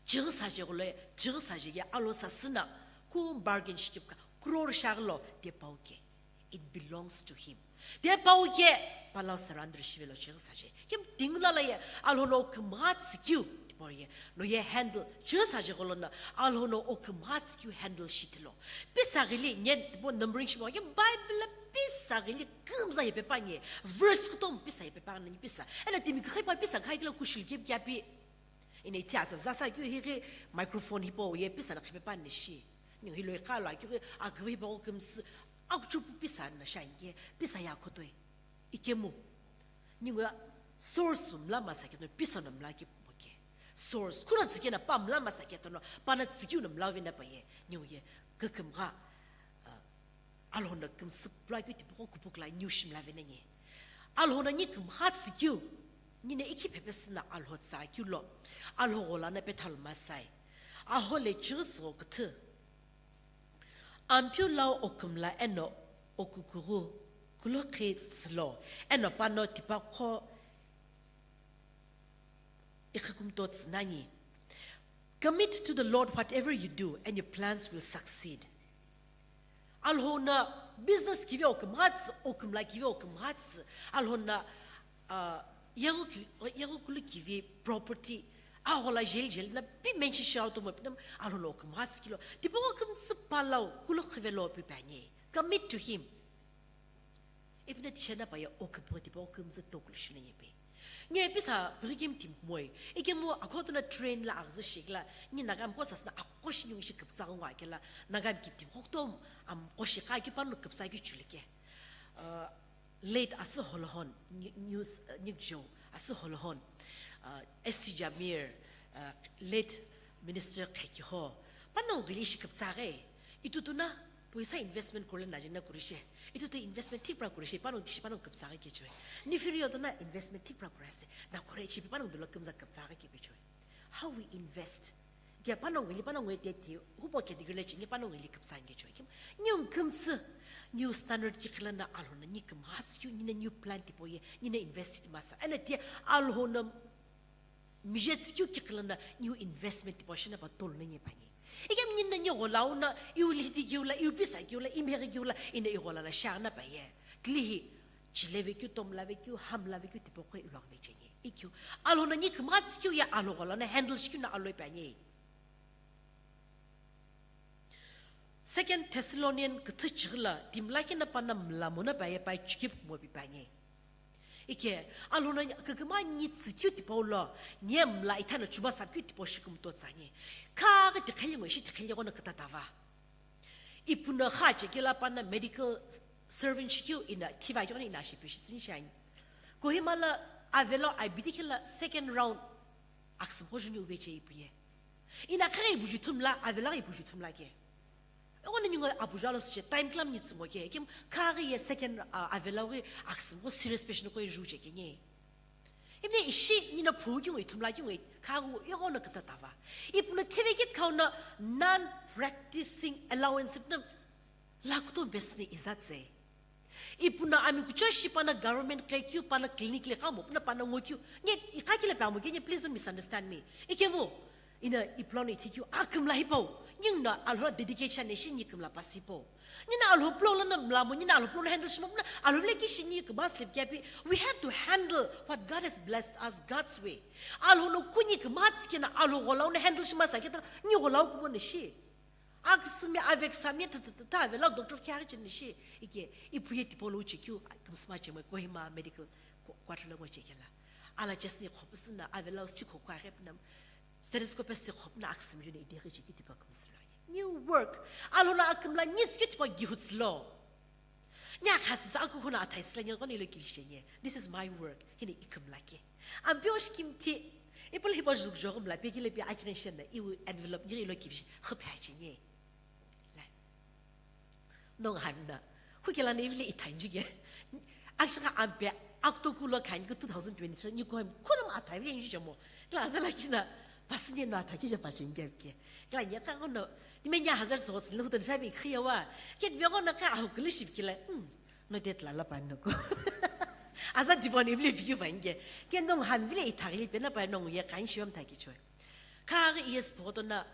Chighi saje gole, chighi saje ke alo sasina. Ku bargain shikipka. Crore shaglo te pau ke. It belongs to him. Te pau ke palau surrender shivelo chighi saje. Kim tingla la ye alhono kümgha tsikyu. Tipo ye no ye handle chighi saje golo na alhono o kümgha tsikyu handle shitilo. Pisa gili nyen tipo numbering shimo ke Bible pisa gili kümza ye pepa nye. Verse kutom pisa ye pepa nye pisa. Ena timi khe pa pisa khai kilo kushil ke kya pi. Ina ithi atsa zasa kyu hi ghi microphone hipo ye pisa na khipe pani shi. Ningu hilo iqalo akyu ghi aghi hipo kümsü akuchupu pisa na shange pisa ya khotoi. Ikemu. Ningu ya source mla masa kino pisa na mla ki kumoke. Source kuna tsike na pa mla masa ketono pana tsikiu na mla vena pa ye. Ningu ye kükümgha. Alhona kümsü pula keu tipaqo kupukla niu shimla venengi. Alhona ni kümgha tsükeu, nina ikhi phepesü na alho tsa keu lo, alho ghola na pethal masai. Aho le chighi tsügho küthü. Ampeu lau okümla eno okukughu kulokhi tsülo, eno pano tipaqo Ikhikumto tsünani. Commit to the Lord whatever you do, and your plans will succeed. Alhona business kive okümghatsi, okümla kive okümghatsi, alhona uh, yagu kulu kive property, ahola jel jel na pi mention shout mo pinam alhona okümghatsi kilo. Tipo okümtsi palau kulo khivelo pi panye. Commit to him. Ipina tishena pa ya oküpho tipaqo kümzü tokulu shina yepe. Nye pisa pirikim tim moi. Ikemu akhoto na train la agzü shikla. Nye nagam ko sasna akoshi nyung shi küptsa ngwa kela. Nagam kip tim hoktom am koshi ka ki panu küpsa ki chulike. Uh, late Asi Holohon, News, uh, Nick Joe, Asi Holohon, uh, S C Jamir, uh, late Minister Khekiho. Panu gili shi küptsa ge. Itutuna Puisa investment kurle na jina kurishe. Itutu investment thik pra kurishe, pano tishi pano küpsa ke choi. Ni firi yoto na investment thik pra kurase. Na kure chi pano dulo kümza küpsa ke pe choi. How we invest. Ge pano ngili pano ngwe te ti, hupo ke digile chi, nge pano ngili küpsa nge choi. Kim, new kümsü, new standard ki khila na alhona, ni kümghatsi kyu, ni na new plan tipo ye, ni na invest masa. Ana ti alhona, Mije tsükeu kiqilana new investment tipau shina pa tolu na nye panye. Ikem nyinna nye gholau na, iu lihiti kiu la, iu pisa kiu la, imheghi kiu la, ina ighola na shana pa ye. Tlihi, chileve kiu, tomlave kiu, hamlave kiu, tipau kwe iluak ve chenye. Ikyu, alhona nyi kümgha tsükeu ya alhoghola na handle shikeu na aloi panye. Second Thessalonian küthü chighila, timlakhi na pana mlamona pa ye pa chikip kumo pi panye. Ike, alhona küküma nyi tsükeu tipau lo, nye mla ithana chuma sapkeu tipau shikümto tsanye. Khaghi tikheli ngo ishi tikheli ghono kütatava. Ipuna kha chekela pana medical servant shikeu ina thiva keu ina shipi shitsini shani. Kohima la avelo abidi kela second round aksipho juni uveche ipuye. Ina khaghi ibuju thumla, avelo ibuju thumla ke. Ego na ningo abuju alo siche time clam ni tsimo ke. Kim khaghi ye second, uh, avelo ghi aksipho serious patient ko ju che ke nye. Imne ishi nina phu ki ngoi thumla ki ngoi khaghi ego na kütatava. Ipuno thivekithe khau no non-practicing allowance ipuno lakuto besni izatse. Ipuno ami kucho shi pana government kekeu pana clinic le kamo puna pana ngokeu. Nye ikakile pa mo kenye, please don't misunderstand me. Ikemu ina ipulono ithikeu akümla hipau. Nyingno Alhou dedicate chane shi nyi kümla pasi hipau. Nyina Alhou pulo lana mlamo, nyina Alhou pulo handle shima puna Alhou vile kishi nyi kümla slip kyapi. We have to handle what God has blessed us God's way. Alhou no kunyi kümla tsikena Alhou golau no handle shima saketa nyi golau kumo nishi. Aksimi avek sami ta ta ta ta vela doctor kya chini shi. Ike ipuye tipolo chikyu kümsma chemo Kohima Medical Quarter lo chekela. Ala chesni khopsna avela usti khokwa repnam. Stethoscope si khopna aksimi juni ideghi chiki tipa kümslo. New work. Alhou no akümla nyi tsikyu tipa gihutslo. Nya khasisa aku khuna athai sila nya kono ilo kivishe nye. This is my work. Hini ikümla ke. Ampi osh kimthi. Ipul hipo juk jogum la peki le pi akirin shen na iwu envelope nyi ilo kivishe. Khupha chenye. La. Nong hamna. Khukela ne ivile ithanju ke. Akshaka ampe akto kulo khan ku two thousand twenty-three ni ko ham kunam athai vile nju jamo. Kla zala kina. Pasine na athaki je pachin ke ke. Kla nya ka kono. Dime nya hazar zo tsin lo to shabi khiya wa. Ket be kono ka ahu kli ship kila. Hmm. No det la la pan no ko. Aza dibon ivile biyu vange. Ken dong han vile ithagli pena pa nong ye kan shiwam thaki choi. Ka ga yes photo na,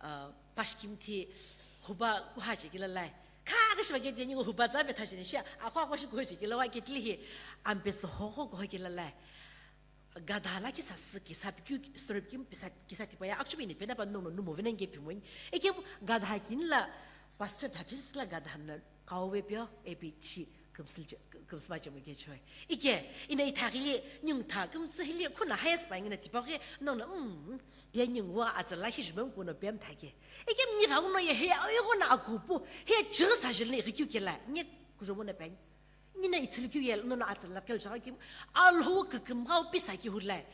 ah, pashkim thi huba ku ha che kila lai. Ka ga shiba ke deni huba za be tha che shi. Akwa akwa shi ko che kila wa ke tli hi. Ampe so ho ho ko kila lai. Gadha la kisa si, kisa pikyu, sorry, pikyu, pisa, kisa tipaya, actually, ni pena pa no, no, no, mo vena nge pimoni. Eke gadha kin la, pastor tha pisa la gadha na, kawe pio, A P T, kumsil, kumsma chamo ke choi. Ike, ina ithagili, nyung tha, kumsili, kuna highest pa ngina tipa ke, no, no, mm, dia nyung wa, atsala hi jumem kuno pem thake. Ike, mi ga uno ye, he, ayo na akupu, he, chirsa jil ni rikyu ke la, nye, kujomo na peng. Nina ithulu keu ye, nono atsala keu jaga keu, Alhou kükümghau pisa keu hu lai.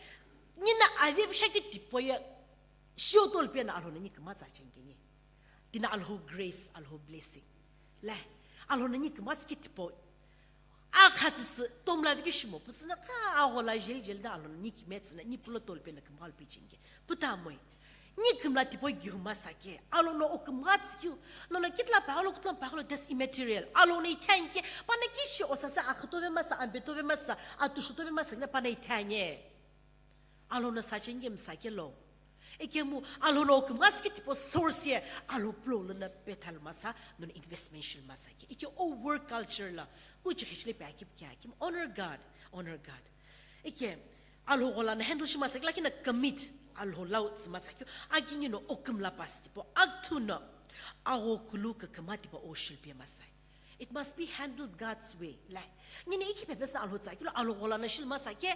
Nina avi pisha keu tipau ye, shio tol pena Alhou na nyi kümtsa chengeni. Tina Alhou grace, Alhou blessing. Lai, Alhou na nyi kümtsa keu tipau. Akhatsisi, tomla vi keu shimo, pusina ka aghola jel jel da Alhou na nyi kümtsü na, nyi pulo tol pena kümghau pi chenge. Puta moi. Nyi kümla tipau gihuma sake. Alhou no o kümgha tsikyu. Nono kitla pagalo, kutla pagalo, that's immaterial. Alhou no ithanke. Pana kishi osasa akhutove masa, ambetove masa, atushutove masa, na pana ithanye. Alhou no sachenge msake lo. Ekemu, Alhou no o kümgha tsikyu tipau source ye. Alhou pulo lana pethal masa, nono investment shil masa ke. Ike o work culture la. Kuchi kheshile pe akip kya kim. Honor God. Honor God. Ike, Alhou ghola na handle shima sakila kina commit Alhou lau tsima sakyu. Akinyi no o kümla pas tipo. Akthu no. Agho kulu küküma tipo o shilpie masai. It must be handled God's way. Lai. Nini iki pepes na Alhou tsakilo Alhou ghola na shil masake.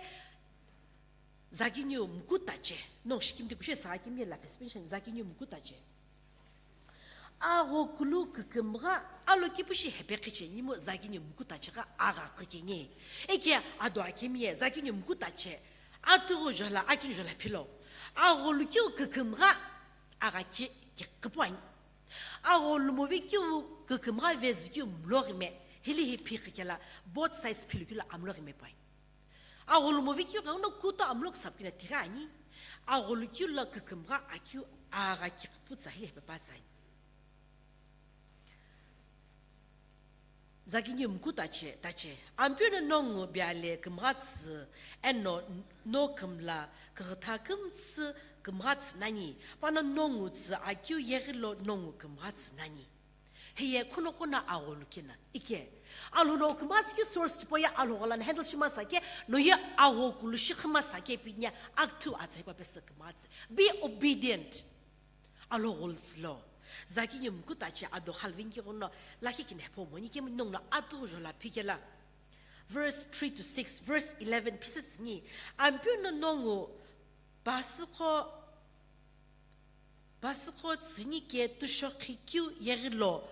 Zakinyu mkutache. No shikim de kushe sakim ye la pes pension zakinyu mkutache. Agho kulu kükümgha, alo kipushi hepe khiche nimo zakinyu mkutache gha agha khikeni. Eke ado akimiye zakinyu mkutache, atughu jola akinyu jola philo. Agho lukeu kükümgha, agha ki, ki kipwani. Agho lumovi keu kükümgha vezi keu mloghime, hili hi phi khikela, both sides philukila amloghime pwani. Agholu movikeu ghenguno kuto amlo ksapkina tighi ani. Agholu keu lo kükümgha akeu agha kiqi putsa hile hepe patsani. Zakinyu mku tache, tache. Ampeu no nongu biale kümghatsü, eno no kümla kükütha kümtsü kümghatsü nani. Pano nongu tsü akeu yeghilo nongu kümghatsü nani. Hiye khuno kona agholu kina. Ike. Alhou no kümghatsü ki source tipau ye Alhou ghola na handle shimasa ke, no ye agho kulu shi khimasa ke pinya akthu atsa hipa pesa kümghatsü. Be obedient. Alhou ghol silo. Zakinyu mku tache ado khalvingi ghono lakhi kina hepo moni ke nongno atu jola phikela. Verse three to six, verse eleven pieces ni. Ampeu no nongu pasüqo Pasüqo tsüni ke tushokhi keu yeghilo,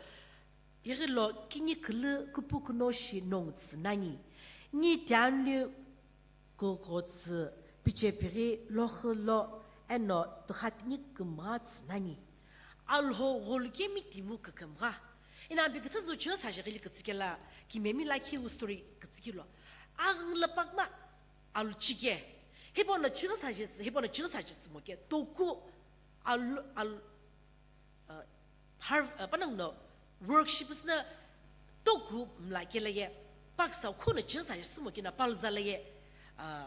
yeghilo kini külü küpü küno shi nongu tsü nani. Ni tianlu koko tsü pichepighi lokhü lo eno tükha tini kümgha tsü nani. Alhou gholu kemi timu kükümgha. Ina ambi küthü zu chighi saje ghili kütsükela kimemi lakhi u story kütsükilo. Aghüng lapakma alu chike. Hipono chighi saje tsü, hipono chighi saje tsü moke. Toku Al, al, uh, har, uh, panongu no workshop sina toku mla kela ye, paksa khuna chisa ye sumo kina palza la ye, uh,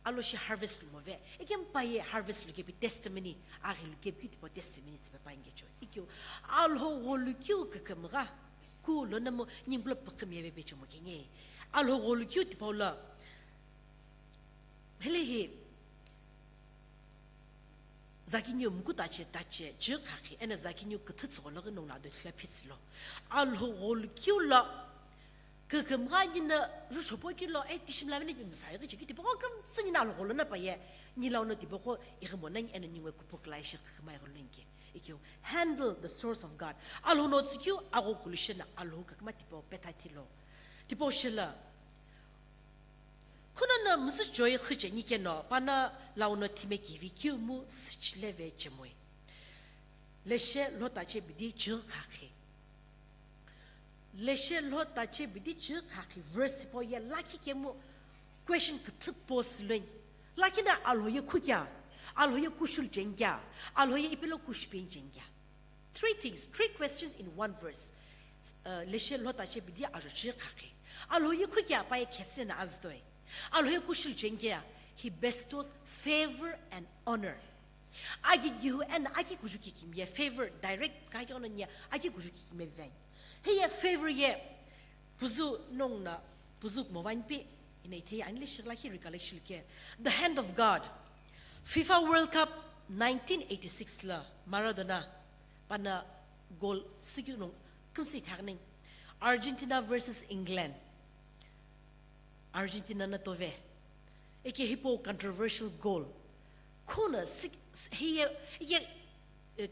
alo shi harvest lu move. Ikem pa ye harvest lu kepi testimony, aghi lu kepi tipo testimony tipe pa inge cho. Ikyo, alo wo lu kyu kakam ga, ku lo na mo nyinglo pakam ye be cho mo kenye. Alo wo lu kyu tipo la. Hele he, Zakinyu muku tache tache, chü khakhi, ena Zakinyu küthü tsügholo ghi nongla do thila phitsilo. Alhou gholu kiu lo, kükümgha nina rüchopho kilo, e, tishimla vini pimsa, e, ghi chiki tipoko kümtsü nina alhou gholu na paye, nila ono tipoko, ighimo nani ena ningwe kupukla ishi kükümgha igholo nge. Ikio, handle the source of God. Alhou no tsükio, agho kulushe na alhou kükümgha tipo, petha thilo. Tipo shila, Khuna no müzüchoi khücheni keno, pana launo thime kivi kiumu süchileve chemoi. Leshe lhota che bidi chü khakhi. Leshe lhota che bidi chü khakhi. Verse po ye lakhi kemu question küthü post lwen. Lakhi na alhoye khukya, alhoye kushul chengya, alhoye ipelo kushpen chengya. Three things, three questions in one verse. Uh, leshe lhota che bidi ajo chi khakhe. Alhoye khukya paye khetse na azdoi. Alhoye kushul chengya, he bestows favor and honor. Agi gihu and agi kuju kikimye favor direct ka ki ono nya agi kuju kikimye ven. He ye favor ye puzu nong na puzu mo van pi ina ite ani le shirla ki recollection ke. The hand of God. FIFA World Cup nineteen eighty-six la Maradona pana goal sikyu nong kümsi thagning. Argentina versus England. Argentina na tove. Eke hipo controversial goal. Khuna sik hiye ike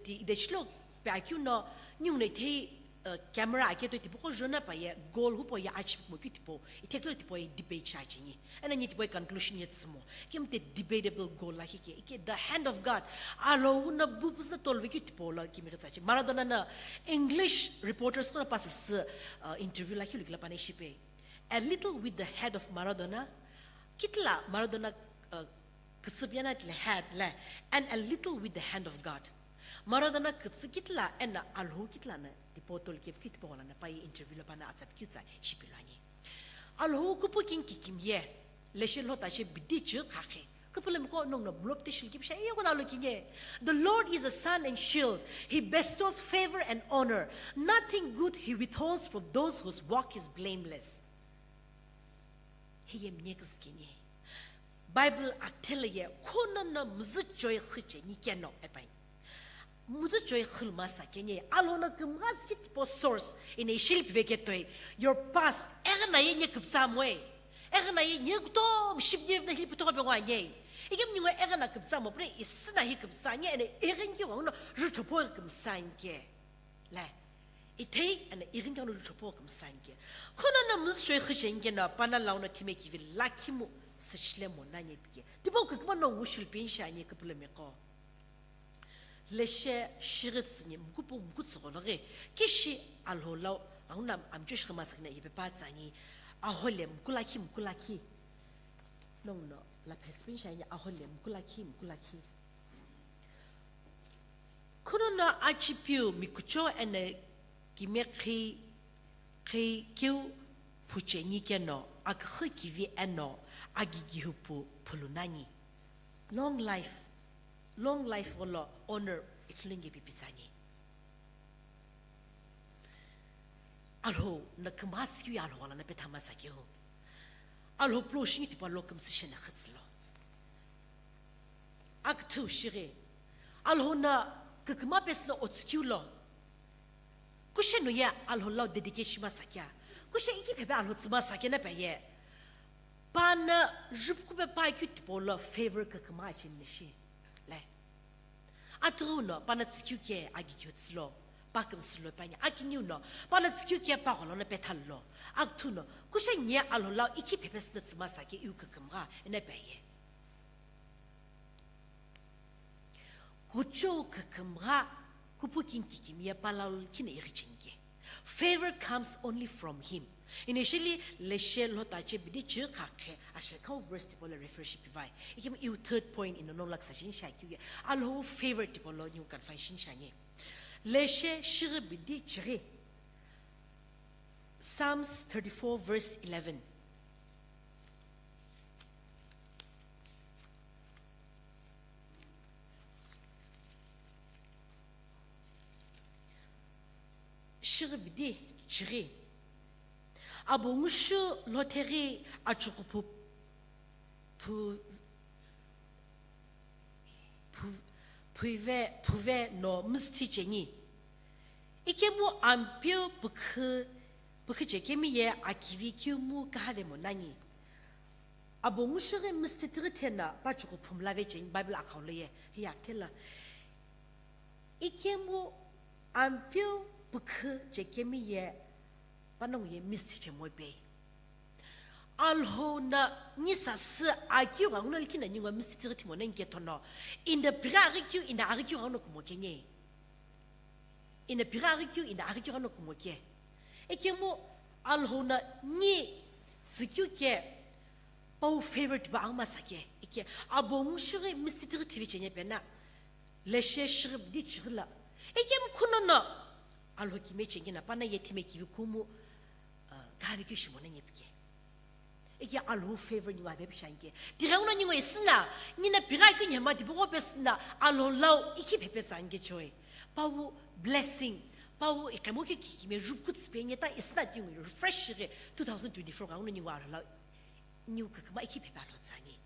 ti ideshlo pe akyu no nyung ne thei camera ake to tipo jona pa ye goal hupo ye achi mo kyu tipo itheklo tipo ye debate cha chini. Ana ni tipo conclusion ye tsmo. Kim te debatable goal la hike ike the hand of God. Alo una bu pus na tolve kyu tipo la kimi cha chi. Maradona na English reporters ko na pas interview la kyu likla pa ne shipe. A little with the head of Maradona, kitla Maradona uh, kitsip yana tle head le, and a little with the hand of God. Maradona kitsi kitla ena alhu kitla na tipo tol kep kit pola na pai interview la pana atsap kyutsa shipilani. Alhu kupu kin kikim ye, leshe lhota she bidi chü khakhe. Kupulem ko nong na blop te shil kip sha ye ko na lo kinye. The Lord is a sun and shield. He bestows favor and honor. Nothing good he withholds from those whose walk is blameless. Heyem nyeküzü kenye. Bible akthele ye khuna no müzüchoi khücheni keno epai. Müzüchoi khülmasa kenye. Alona kümgha zki tipo source ine ishilip veketoi. Your past. Egna ye nye küpsa moe. Egna ye nye kuto mship nye vna hilip toko bengwa nye. Ikem nyingwe egna küpsa mo pre isina hi küpsa nye ene egen ki wanguno rüchopo kümsa nke. Le, ithei ena ighingkano luchopo kümsangke. Khona na müzüchoi khüchengke na pana launa thime kivi lakhimu süchile mo nanye pike. Tipo küküma no wushul pinsha anye küpülo meko. Leshe shiritsini mkupu mkutsugologhi. Kishi alho lau, auna amchosh khama sakna ipe pa tsani. Ahole mkulakhi mkulakhi. Nongno la phespin shanya ahole mkulakhi mkulakhi. Khuna no achipiu mikucho eno kime khi, khi kiu phucheni keno, aküxü kivi eno agigihupu phulunani. Long life, long life gholo honor ithulunge pipitsani. Alho na kümhatsikeu ya alho wala na pethama sakeu. Alho plo shingi tipa lo kümsishena khütsilo. Aküthü shighi. Alhou na küküma pesü otsikeu lo. Kushe no ye alhou lau dedicate shima sakya. Kushe iki phebe alhou tsüma sakya na peye. Pana jupkube pa kyu tipo lo favor küküma achin nishi. Le. Atughu no pana tsükeu ke agikeu tsülo. Pa kümsülo panya. Akiniu no pana tsükeu ke pa gholo no pethal lo. Aküthü no. Kushe nye alhou lau iki phebe sü tsüma sakya iu kükümgha. Ene peye. Kuchou kükümgha kupu kin kikimiye palal kina ighichinke. Favor comes only from him. Initially, leshe lhota che bidi chighi khakhe, ashekhau verse tipau lo refer shi pivai. Ikemu iu third point ino nongu laksa shin shi akeu ye, Alhou favor tipau lo niu confine shin shi ani. Leshe shighi bidi chighi. Psalms thirty-four verse eleven. Shighi bidi chighi. Abo ngushu lhotheghi achughu phu, phu, phu, phuve, phuve no msthi cheni. Ikemu ampeu pükhu, pükhu chekemi ye akivi kemu kahave monani. Abo ngushighi msthi tighi thena pa achughu phumlave cheni Bible akhau lo ye, hiya thela. Ikemu ampeu pükhu chekemi ye panongu ye msthi chemo pei. Alhou na ni sasü akeu ghenguno likhi na ningu msthi tighi thimo na nike thono. Ina pigha aghi keu, ina aghi keu ghenguno kumo kenye. Ina pigha aghi keu, ina aghi keu ghenguno kumo ke. Ikemu Alhou na ni sükeu ke pau favorite ba angma sa ke. Ike abo ngushighi msthi tighi thivi chenye pena. Leshe shighi bidi chighi la. Ikemu khunono Alhou kime chengina pana ye thime kivi kumu, ah, kavi keu shimo na nyepike. Ike Alhou favor ningu ave pishanke. Tighenguno ningu isina, nina pigha keu nyema tipogho pesina, Alhou lau ikhi phepe tsange choi. Pau blessing, pau ikemu keu ki kime rup kutspe nyeta isina tingu refresh shighi two thousand twenty-four ghenguno ningu Alhou lau niu kakama ikhi phepe Alhou tsani.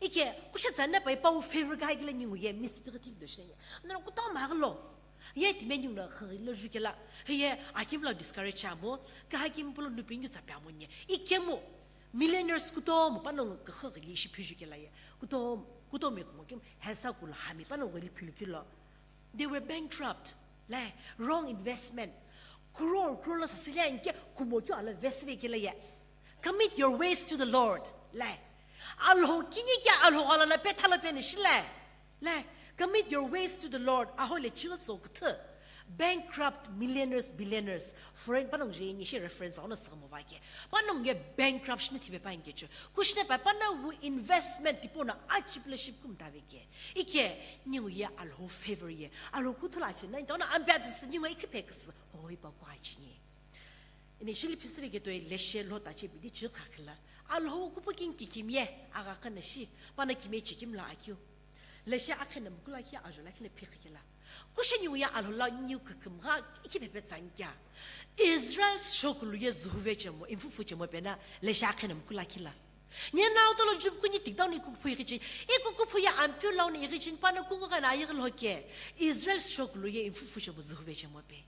Ike, kushe tsani na pai pau favor kahakila ningu ye msthi tighi thik do shenya. Nora kutomo aghilo. Ye time ningu na khaghi lo jukela. Hiye akimla discourage amo. Kahakimi pulo nupi ngu tsape amo nye. Ikemu millionaires kutomo panongu kakhaghi li ishi phijukela ye. Kutomo, kutomo ye kumo kim hesa kula hami panongu li philukilo. They were bankrupt. Lai, wrong investment. Crore, crore lo sasile anke kumo keu ala vesive kele ye. Commit your ways to the Lord. Lai. Alhou kini ke Alhou ghala na pethalo peni shile. Lai. Commit your ways to the Lord. Aho le chigo so kuthu. Bankrupt, millionaires, billionaires. Foreign panongu je ni shi reference ono simo va ke. Panongu ye bankrupt shini thibe pa inke cho. Kushne pa pana wu investment tipo na achievement ship kum tave ke. Ike, ningu ye Alhou favor ye. Alhou kuthula achi, na ita ona ambe atsisi ningu ikhi pekisi. Hoi pa kwa achi ni. Initially pisive ke toi leshe lhota che bidi chighi khakhe la. Alhou kupu king kikim ye, aga kana shi, pana kime chikim la akeu. Leshe akhe na mukula ki ajo la kile phikhi ke la. Kushe ningu ye Alhou la niu kakimgha ikhi phepe tsangkya. Israel shokulu ye zuhuve chemo, imfufu chemo pena, leshe akhe na mukula ki la. Nye na utolo jup kuni tik down ikukuphu ighichin. Ikukuphu ya ampeu launi ighichin pana kungu kana ayigh loke. Israel shokulu ye imfufu chemo zuhuve chemo pe.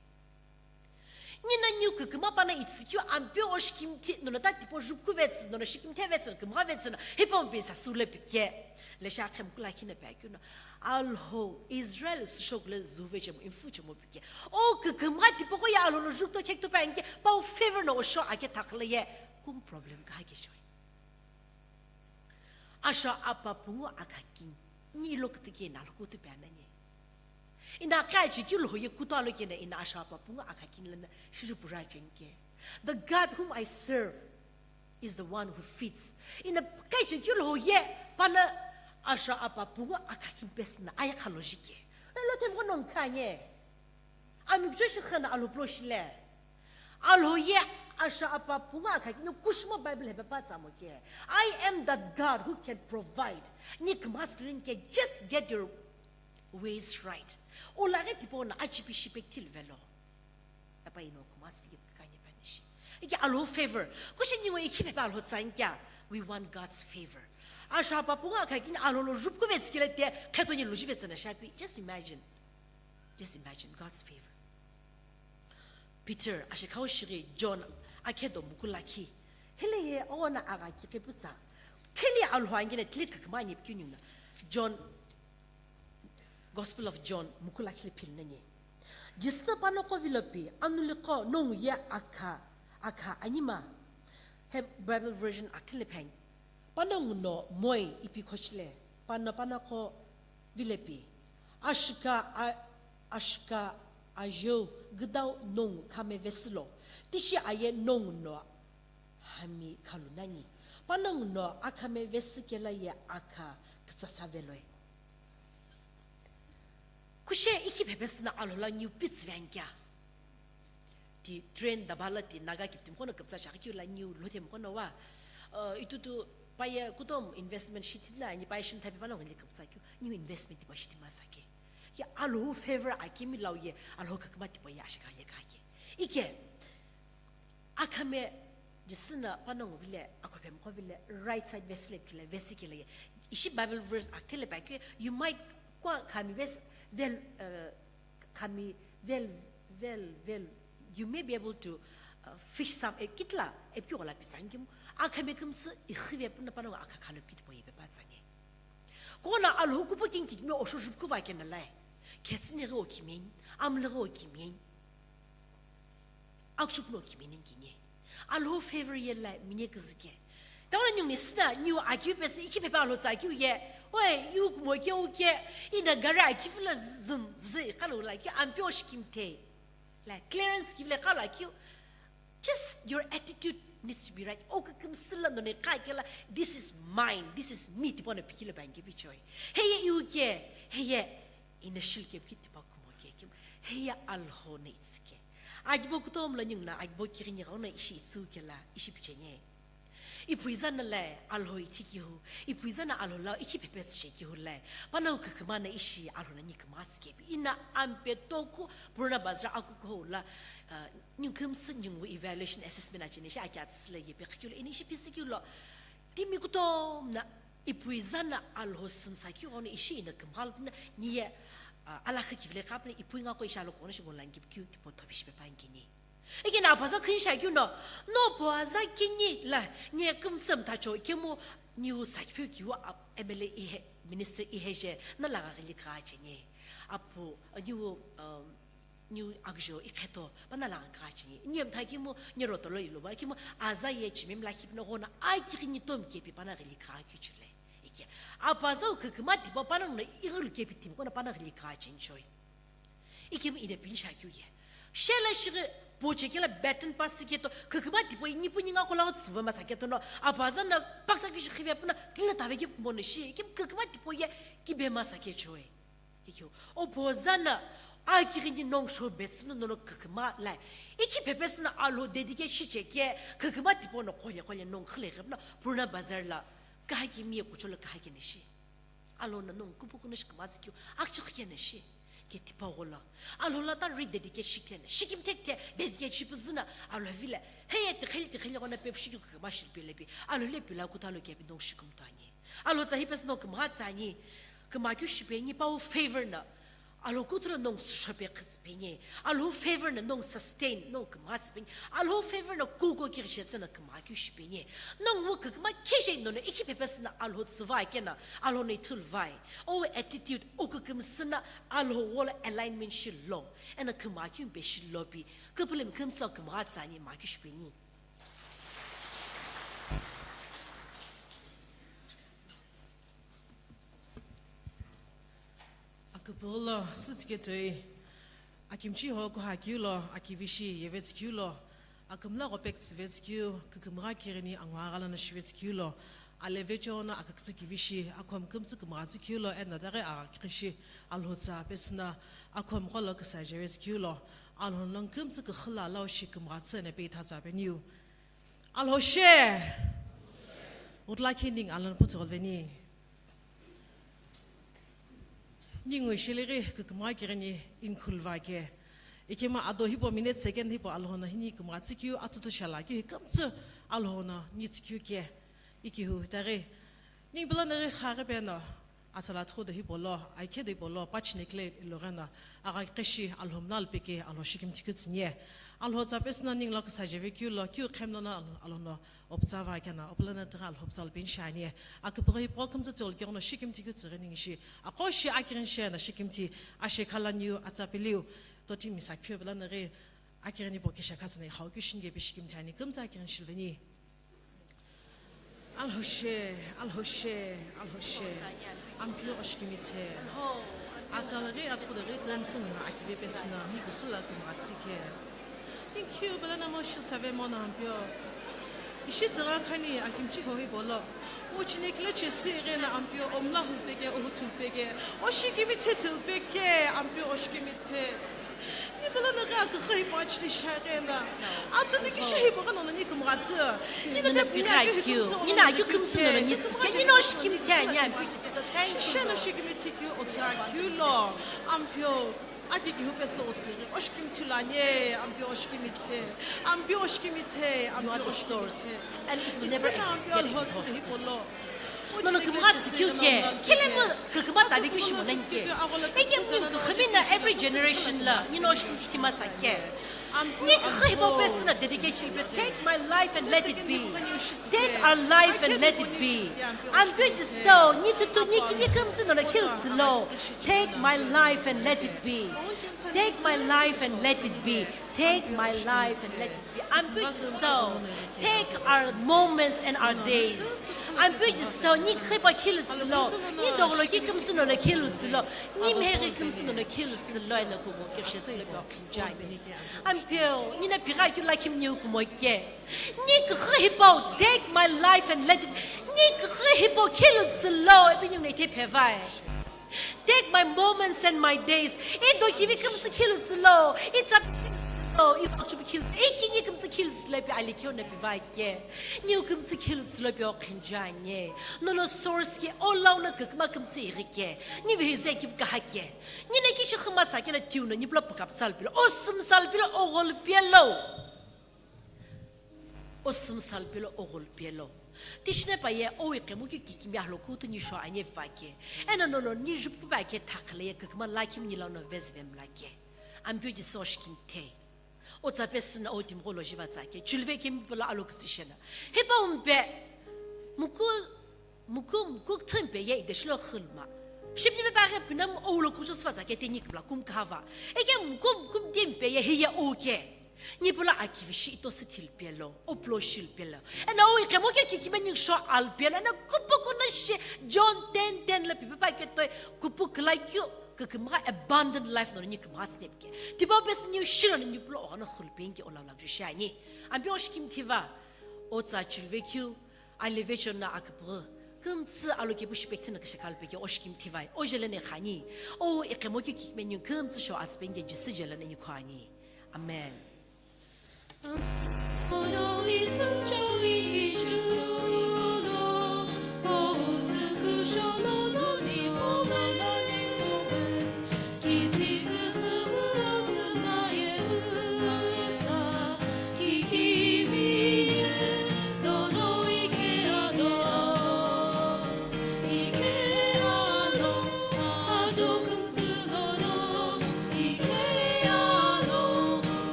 Nye na niu kakima pana itsikyu ampeu o shikimthi, nono ta tipo jup kuvetsi, nono shikimthi vetsi, kimgha vetsi na, hipo mpe sa sule pike. Leshe akhe mukula kina pe akyu na. Alhou, Israel shokulu zuhuve chemo, imfufu chemo pike. O kakimgha tipo ko ya Alhou lo jup to kek to pa inke, pau favor no o sho ake takhle ye. Kung problem ka ke choi. Asho apa pungu akhakin, ni ilo kutike na lo kutu pe ananye. Ina kachi kyu lo ye kutu alo kena ina asho apa pungu akhakin lana shuru pura chenke. The God whom I serve is the one who feeds. Ina kachi kyu lo ye pana asho apa pungu akhakin pesna aya khalo jike. Lo tem ko non kanye. Ami kucho shi khana Alhou plo shile. Alhou ye asho apa pungu akhakin kushmo Bible hebe pa tsamo ke. I am that God who can provide. Ni kmas lin ke just get your ways right. Ulaghi tipo na achipi shipek til velo. Apa ino kmas li kanye panishi. Ike Alhou favor. Kushi ni we ikhi pepe Alhou tsangkya. We want God's favor. Asho apa pungu akhakin Alhou lo jup kuvetsi kele te kheto ni lo juvetsi na shapi. Just imagine. Just imagine God's favor. Peter, ashekhau shighi John, akhedo mukula ki. Hele ye ona aga ki keputsa. Kheli Alhou angina tili kakma ni pkyu ni na. John, Gospel of John, mukula ki le phil nani. Jisna panoko vilopi, anuliko nongu ye akha, akha anima. He Bible version akile phang. Panongu no moi ipi khochile, pano panako vilepi. Ashika a-, ashika ajeu gidau nongu kame vesilo. Tishi aye nongu no Hami khalu nani. Panongu no akhame vesi kela ye akha kütsasa veloi. Kushe ikhi phepesü na Alhou la niu pitsü ve ani kea. Ti train daba la ti Naga kiptimi qo no küpütsa shiaghi keu la niu lhothe mi qo no wa. Uh, itutu paye kutomo investment shi thipila ani paye shi mthapi panongu le küpütsa keu niu investment tipa shi thima sa ke. Ye Alhou favor akemi lau ye Alhou küküma tipau ye ashika ye kake. Ike, akhame jisü na panongu vile, akhophe mqo vile, right side vesi le kile, vesi kile ye. Ishi Bible verse akthele pa ke, you might kwa khami ves-, vel, uh, khami vel, vel, vel, you may be able to, uh, fish some, e, kitla, e, pyo la pizangi mu. Akhame kümsü, ikhive puna panongu akha khalo kitipo ye pe pa zangi. Kona Alhou kupo king kikme osho shupku va kena lai. Ketsini ghi okimeni, amle ghi okimeni. Akchupno okimeni kine. Alhou favor ye lai mine kizike. Tawana nyung ni sida niu akiu pesi ichi pepe Alhou tsa akiu ye. Oi, iu kumo ke uke. Ina gari akiu fila zum zi kalo la ke ampi oshikimte. Like clearance kivile kalo akiu. Just your attitude needs to be right. O kükümsü la none kha kela, this is mine, this is me, tipona pikile bangi bichoi. Heye iuke, heye initial ke biki tipa kumo ke kim. Heye Alhou na itsike. Agibo kutom la nyung na, agibo kirini gau na ishi itsu kela, ishi pichenye. Ipuiza na le Alhou iti kihu, ipuiza na Alhou la ichi pepe tse kihu le. Pana u küküma na ishi Alhou na ni küküma tsike bi. Ina ampe toku, Purana Bazar akuko la, uh, Nyungkümsü nyungu evaluation assessment acheni shi aki atsüsü la yepe khikilo ini ishi pisi kilo. Timi kutom na ipuiza na Alhou sümsa keu ghono ishi ina kümgha lupna niye, ah, alakha kivile kapna ipui nga ko ishi alo kono shi gonlan kipkiu kipo thopishi pe pangini. Ike na apaza khin sha keu no, no poaza kini la niye kümsüm tacho kemu niu sa kipeu kiu ap-, M L A ihe, minister ihe je na laga gili kha acheni. Apu, niu, um, Niu agjo ikheto, pana la kha chini. Niu mtha kimu, niu roto lo ilo ba kimu, aza ye chimim la kipno gona, ai kiki ni tom kepi pana gili kha kichule. Ike. Apaza u küküma tipo pana no igulu kepi tim gona pana gili kha chini choi. Ikim ine pinsha kyu ye. Shela shiri poche kela baton pass keto, küküma tipo ni puni nga kola tsuba masa keto no, apaza na pakta kishi khive pana, tila tave ki mono shi, ikim küküma tipo ye, kibe masa ke choi. Ikyo, o poza na, a kighini nong sho betsü no nono küküma lai. Iki pepesü na Alhou dedicate shi cheke, küküma tipo no kole kole nong khle ghebna, Purana Bazar la, kahaki miye kucholo kahaki nishi. Alhou na nong kupu kuno shi kümazü kyo, akchik kene shi. Ke tipa gola. Alhou la ta rededicate shi kene. Shikim tek te, dedicate shi püzü na, Alhou vile. Heye te kheli te kheli gona pep shi küküma shi pelepi. Alhou le pila kutalo kepi nong shi kümtani. Alhou tsa hipesü no kümha tsani, kümha kyu shipeni, pa u favor na. Alhou kutula nong sushope khitsipeni. Alhou favor na nong sustain, nong kümha tsipeni. Alhou favor na kuko kirishe tsena kümha kyu shipeni. Nong wu kükma kishe no no ichi pepesü na Alhou tsiva kena, Alhou ne thul vai. O attitude, o kükümsü na Alhou wola alignment shi lo. Ena kümha kyu be shi lo pi. Küpülüm kümsü lo kümha tsani ma kyu shipeni. Aküpülo sütsüketoi, akimchi ho kuha kiulo, akivishi yevetsü kiulo, akümla gopek tsüvetsü kiu, kükümgha kirini angwa ghalana shivetsü kiulo, alevecho no akükütsü kivishi, akhom kümtsü kümghatsü kiulo, ena daghi agha kikhishi, Alhou tsa pesüna, akhom gholo küsa jevetsü kiulo, Alhou nong kümtsü kükhüla lao shi kümghatsü ena peitha tsa peniu. Alhou she. Utla khe ning Alhou putsü golveni. Ningu shelighi kükümgha kirini inkhulva ke. Ikema ado hipau minute second hipau Alhou no hini kümghatsü kiu atutu shala kiu hi kümtsü Alhou no nitsü kiu ke. Ikihu taghi. Ning pula naghi khaghi peno. Atsala thukhu do hipau lo, aikhe do hipau lo, pachine kile iloghena, agha keshi Alhou mla lupeke Alhou shikimthi keu tsünie. Alhou tsa pesüna ninglo küsa jeve kiulo, kiu khemlono Alhou, Alhou no optsava kena, opulana taghi Alhou ptsa lupeni shanie. Aküpüghi hipau kümtsü tsüghi keghono shikimthi keu tsüghi ning shi, aqo shi akirin shi na shikimthi, ashe khala niu, atsa peliu, toti misa keu pula naghi, akirin hipau kesha khasana ikhau keu shinge pe shikimthi ani, kümtsü akirin shilveni. Alhou she, Alhou she, Alhou she. Ampio oshikimite. Atsala ghi athula ghi kümtsü na akive pesüna, mi kükhüla kümghatsü ke. Thank you, bala namo shilsave mono ampio. Ishi tsügha khani akimchi hohi bolo. O chinekile chesi ighena Ampeu omla hupeke, ohutu hupeke. O shikimi the thupeke, Ampeu o shikimi the. Ni bolo na ga ka khai pa chili shagena. Atu de ki shahi bolo na ni kumgatsu. Ni na pe punya ki kumtsu. Ni na ki kumtsu na ni tsike. Ni no shikimi the anya. Shishano shikimi the ki o tsakyu lo. Ampeu. Adi ki hupe so otsiri, oshkimi thulanye, Ampeu oshkimi the, Ampeu oshkimi the, Ampeu oshkimi the. You are the source, and it will never ex-, get exhausted. Nono kumgha tsükhiu ke, kele mo küküma tali keu shimo nani ke. Eke mo kükümina every generation la, nino oshkimi thima sa ke. Ni kükha hipau pesü na dedication pe, take my life and let it be. Take our life and let it be. Ampeu Jisü, ni tutu, ni ki, ni kümtsü nono khiltsü lo. Take my life and let it be. Take my life and let it be. Take my life and let it be. Ampeu Jisü, take our moments and our days. Ampeu Jisü, ni kükha hipau khiltsü lo. Ni dogolo ki kümtsü nono khiltsü lo. Ni mheghi kümtsü nono khiltsü lo, eno kumo kishetsü lo. Jai. Ampeu, nina pigha keu lakhi mniu kumo ke. Ni kükha hipau, take my life and let it. Ni kükha hipau khiltsü lo, epi ningu nei the phevai. Take my moments and my days. I do kivi kümtsü khiltsü lo, i tsa lo, i wachupi khiltsü, i kini kümtsü khiltsü lo, epi ali keu na pivai ke. Niu kümtsü khiltsü lo, epi okhinjanye. Nono source ke, o lau na küküma kümtsü ighi ke. Ni vihi ze kivi kaha ke. Nina kishi khuma sa kela tiu no, ni pula pukap sal pilo, o sum sal pilo, o gol pielo. O sum sal pilo, o gol pielo. Tishne pa ye, o iqemu ki kikimi ahlo kutu ni sho anye vake. Ena no no, ni jupu ba ke thakle ye, küküma lakim ni lau no vezvem lake. Ampeu Jisü oshkimi the. O tsa pesü na o timi gholo jiva tsa ke, chulve kemi pula alo küsishena. Hepa umpe, muku, muku, muku thempe ye ide shilo khulma. Shipni pe baghe pinam o ulo kucho sva tsa ke te nikbla kum kava. Eke muku, muku dimpe ye hiye o ke. Ni pula akivishi ito sithil pelo, o plo shil pelo. Ena o ikemo ke kikime ning sho al pelo, ena kupo kuna she John ten ten la pipe pa ke toi, kupo kla kyo. Kükümgha abundant life no ni kümgha step ke. Tipa bes ni shilo ni pulo oghana khulpeng ke ola lak shani. Ambi oshkim thiva. O tsa chilve kyu. Aleve chonna akpgh. Kümtsü alo ke pushi pekthina kashakal peke oshkim thivai. O jelene khani. O iqemo kyu kikmenu kümtsü sho aspenge jisi jelene ni khani. Amen.